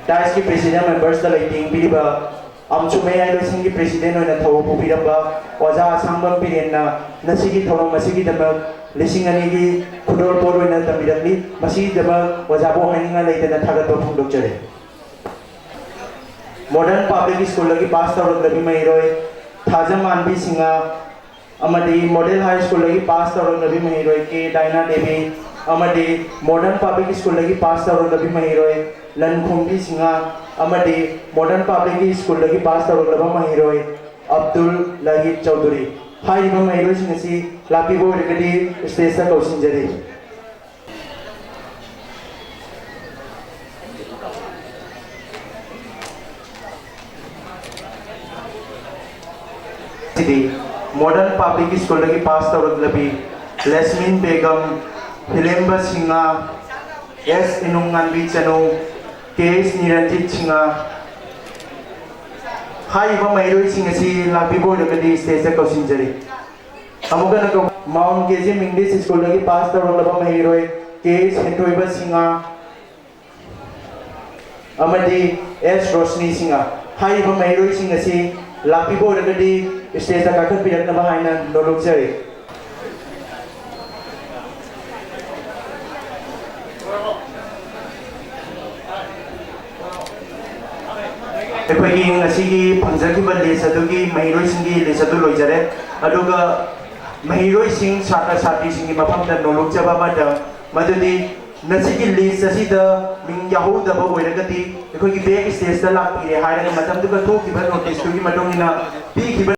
Diceꯀꯤ president membersꯇ ꯂꯩꯇꯦꯡꯕꯤꯔꯤꯕ ꯑꯃꯁꯨ ꯃꯌꯥꯏ ꯂꯣꯏꯁꯪꯒꯤ president ꯑꯣꯏꯅ ꯊꯧ ꯄꯨꯕꯤꯔꯝꯕ ꯑꯣꯖꯥ ꯑꯁꯥꯡꯕꯝ ꯕꯤꯔꯦꯟꯅ ꯅꯁꯤꯒꯤ ꯊꯧꯔꯝ ꯑꯁꯤꯒꯤꯗꯃꯛ ꯂꯤꯁꯤꯡ ꯑꯅꯤꯒꯤ ꯈꯨꯗꯣꯜꯄꯣꯠ ꯑꯣꯏꯅ ꯇꯝꯕꯤꯔꯛꯂꯤ꯫ ꯃꯁꯤꯒꯤꯗꯃꯛ ꯑꯣꯖꯥꯕꯨ ꯍꯥꯏꯅꯤꯡꯉꯥꯏ ꯂꯩꯇꯅ ꯊꯥꯒꯠꯄ ꯐꯣꯡꯗꯣꯛꯆꯔꯤ꯫ Modern Public Schoolꯗꯒꯤ pass ꯇꯧꯔꯛꯂꯕꯤ ꯃꯍꯩꯔꯣꯏ ꯊꯥꯖꯃꯥꯟꯕꯤ ꯁꯤꯡꯍ ꯑꯃꯗꯤ Model High Schoolꯗꯒꯤ pass ꯇꯧꯔꯛꯂꯕꯤ ꯃꯍꯩꯔꯣꯏ ꯀꯦ ꯗꯥꯏꯅꯥ ꯗꯦꯕꯤ ꯑꯃꯗꯤ Modern Public Schoolꯗꯒꯤ pass ꯇꯧꯔꯛꯂꯕꯤ ꯃꯍꯩꯔꯣꯏ ꯂꯟꯈꯣꯝꯕꯤ ꯁꯤꯡꯍ ꯑꯃꯗꯤ Modern Public Schoolꯗꯒꯤ pass ꯇꯧꯔꯛꯂꯕ ꯃꯍꯩꯔꯣꯏ ꯑꯕꯗꯨꯜ ꯂꯍꯤꯗ ꯆꯧꯙꯨꯔꯤ꯫ ꯍꯥꯏꯔꯤꯕ ꯃꯍꯩꯔꯣꯏꯁꯤꯡ ꯑꯁꯤ ꯂꯥꯛꯄꯤꯕ ꯑꯣꯏꯔꯒꯗꯤ stageꯇ ꯀꯧꯁꯤꯟꯖꯔꯤ꯫ ꯁꯤꯗꯤ Modern Public Schoolꯗꯒꯤ pass ꯇꯧꯔꯛꯂꯕꯤ ꯂꯦꯁꯃꯤꯟ Begum, ꯍꯤꯂꯦꯝꯕ Singh, ꯑꯦꯁ ꯏꯅꯨꯡꯉꯥꯟꯕꯤ ꯆꯅꯨ, ꯀꯦ ꯑꯦꯁ ꯅꯤꯔꯟꯖꯤꯠ ꯁꯤꯡꯍ꯫ ꯍꯥꯏꯔꯤꯕ ꯃꯍꯩꯔꯣꯏꯁꯤꯡ ꯑꯁꯤ ꯂꯥꯛꯄꯤꯕ ꯑꯣꯏꯔꯒꯗꯤ stageꯇ ꯀꯧꯁꯤꯟꯖꯔꯤ꯫ ꯑꯃꯨꯛ ꯍꯟꯅ ꯀꯧ-, Mount Gezim English Schoolꯗꯒꯤ pass ꯇꯧꯔꯛꯂꯕ ꯃꯍꯩꯔꯣꯏ ꯀꯦ ꯑꯦꯁ ꯍꯦꯟꯊꯣꯏꯕ ꯁꯤꯡꯍ ꯑꯃꯗꯤ ꯑꯦꯁ ꯔꯣꯁꯅꯤ ꯁꯤꯡꯍ꯫ ꯍꯥꯏꯔꯤꯕ ꯃꯍꯩꯔꯣꯏꯁꯤꯡ ꯑꯁꯤ ꯂꯥꯛꯄꯤꯕ ꯑꯣꯏꯔꯒꯗꯤ stageꯇ ꯀꯥꯈꯠꯄꯤꯔꯛꯅꯕ ꯍꯥꯏꯅ ꯅꯣꯂꯨꯛꯆꯔꯤ꯫ ꯑꯩꯈꯣꯏꯒꯤ ꯉꯁꯤꯒꯤ ꯐꯪꯖꯈꯤꯕ list ꯑꯗꯨꯒꯤ ꯃꯍꯩꯔꯣꯏꯁꯤꯡꯒꯤ list ꯑꯗꯨ ꯂꯣꯏꯖꯔꯦ꯫ ꯑꯗꯨꯒ ꯃꯍꯩꯔꯣꯏꯁꯤꯡ, ꯁꯥꯇ꯭ꯔ ꯁꯥꯇ꯭ꯔꯤꯁꯤꯡꯒꯤ ꯃꯐꯝꯗ ꯅꯣꯂꯨꯛꯆꯕ ꯑꯃꯗ, ꯃꯗꯨꯗꯤ ꯉꯁꯤꯒꯤ list ꯑꯁꯤꯗ ꯃꯤꯡ ꯌꯥꯎꯍꯧꯗꯕ ꯑꯣꯏꯔꯒꯗꯤ ꯑꯩꯈꯣꯏꯒꯤ back stageꯇ ꯂꯥꯛꯄꯤꯔꯦ ꯍꯥꯏꯔꯒ ꯃꯇꯝꯗꯨꯒ ꯊꯣꯛꯈꯤꯕ noticeꯇꯨꯒꯤ ꯃꯇꯨꯡ ꯏꯟꯅ ꯄꯤꯈꯤꯕ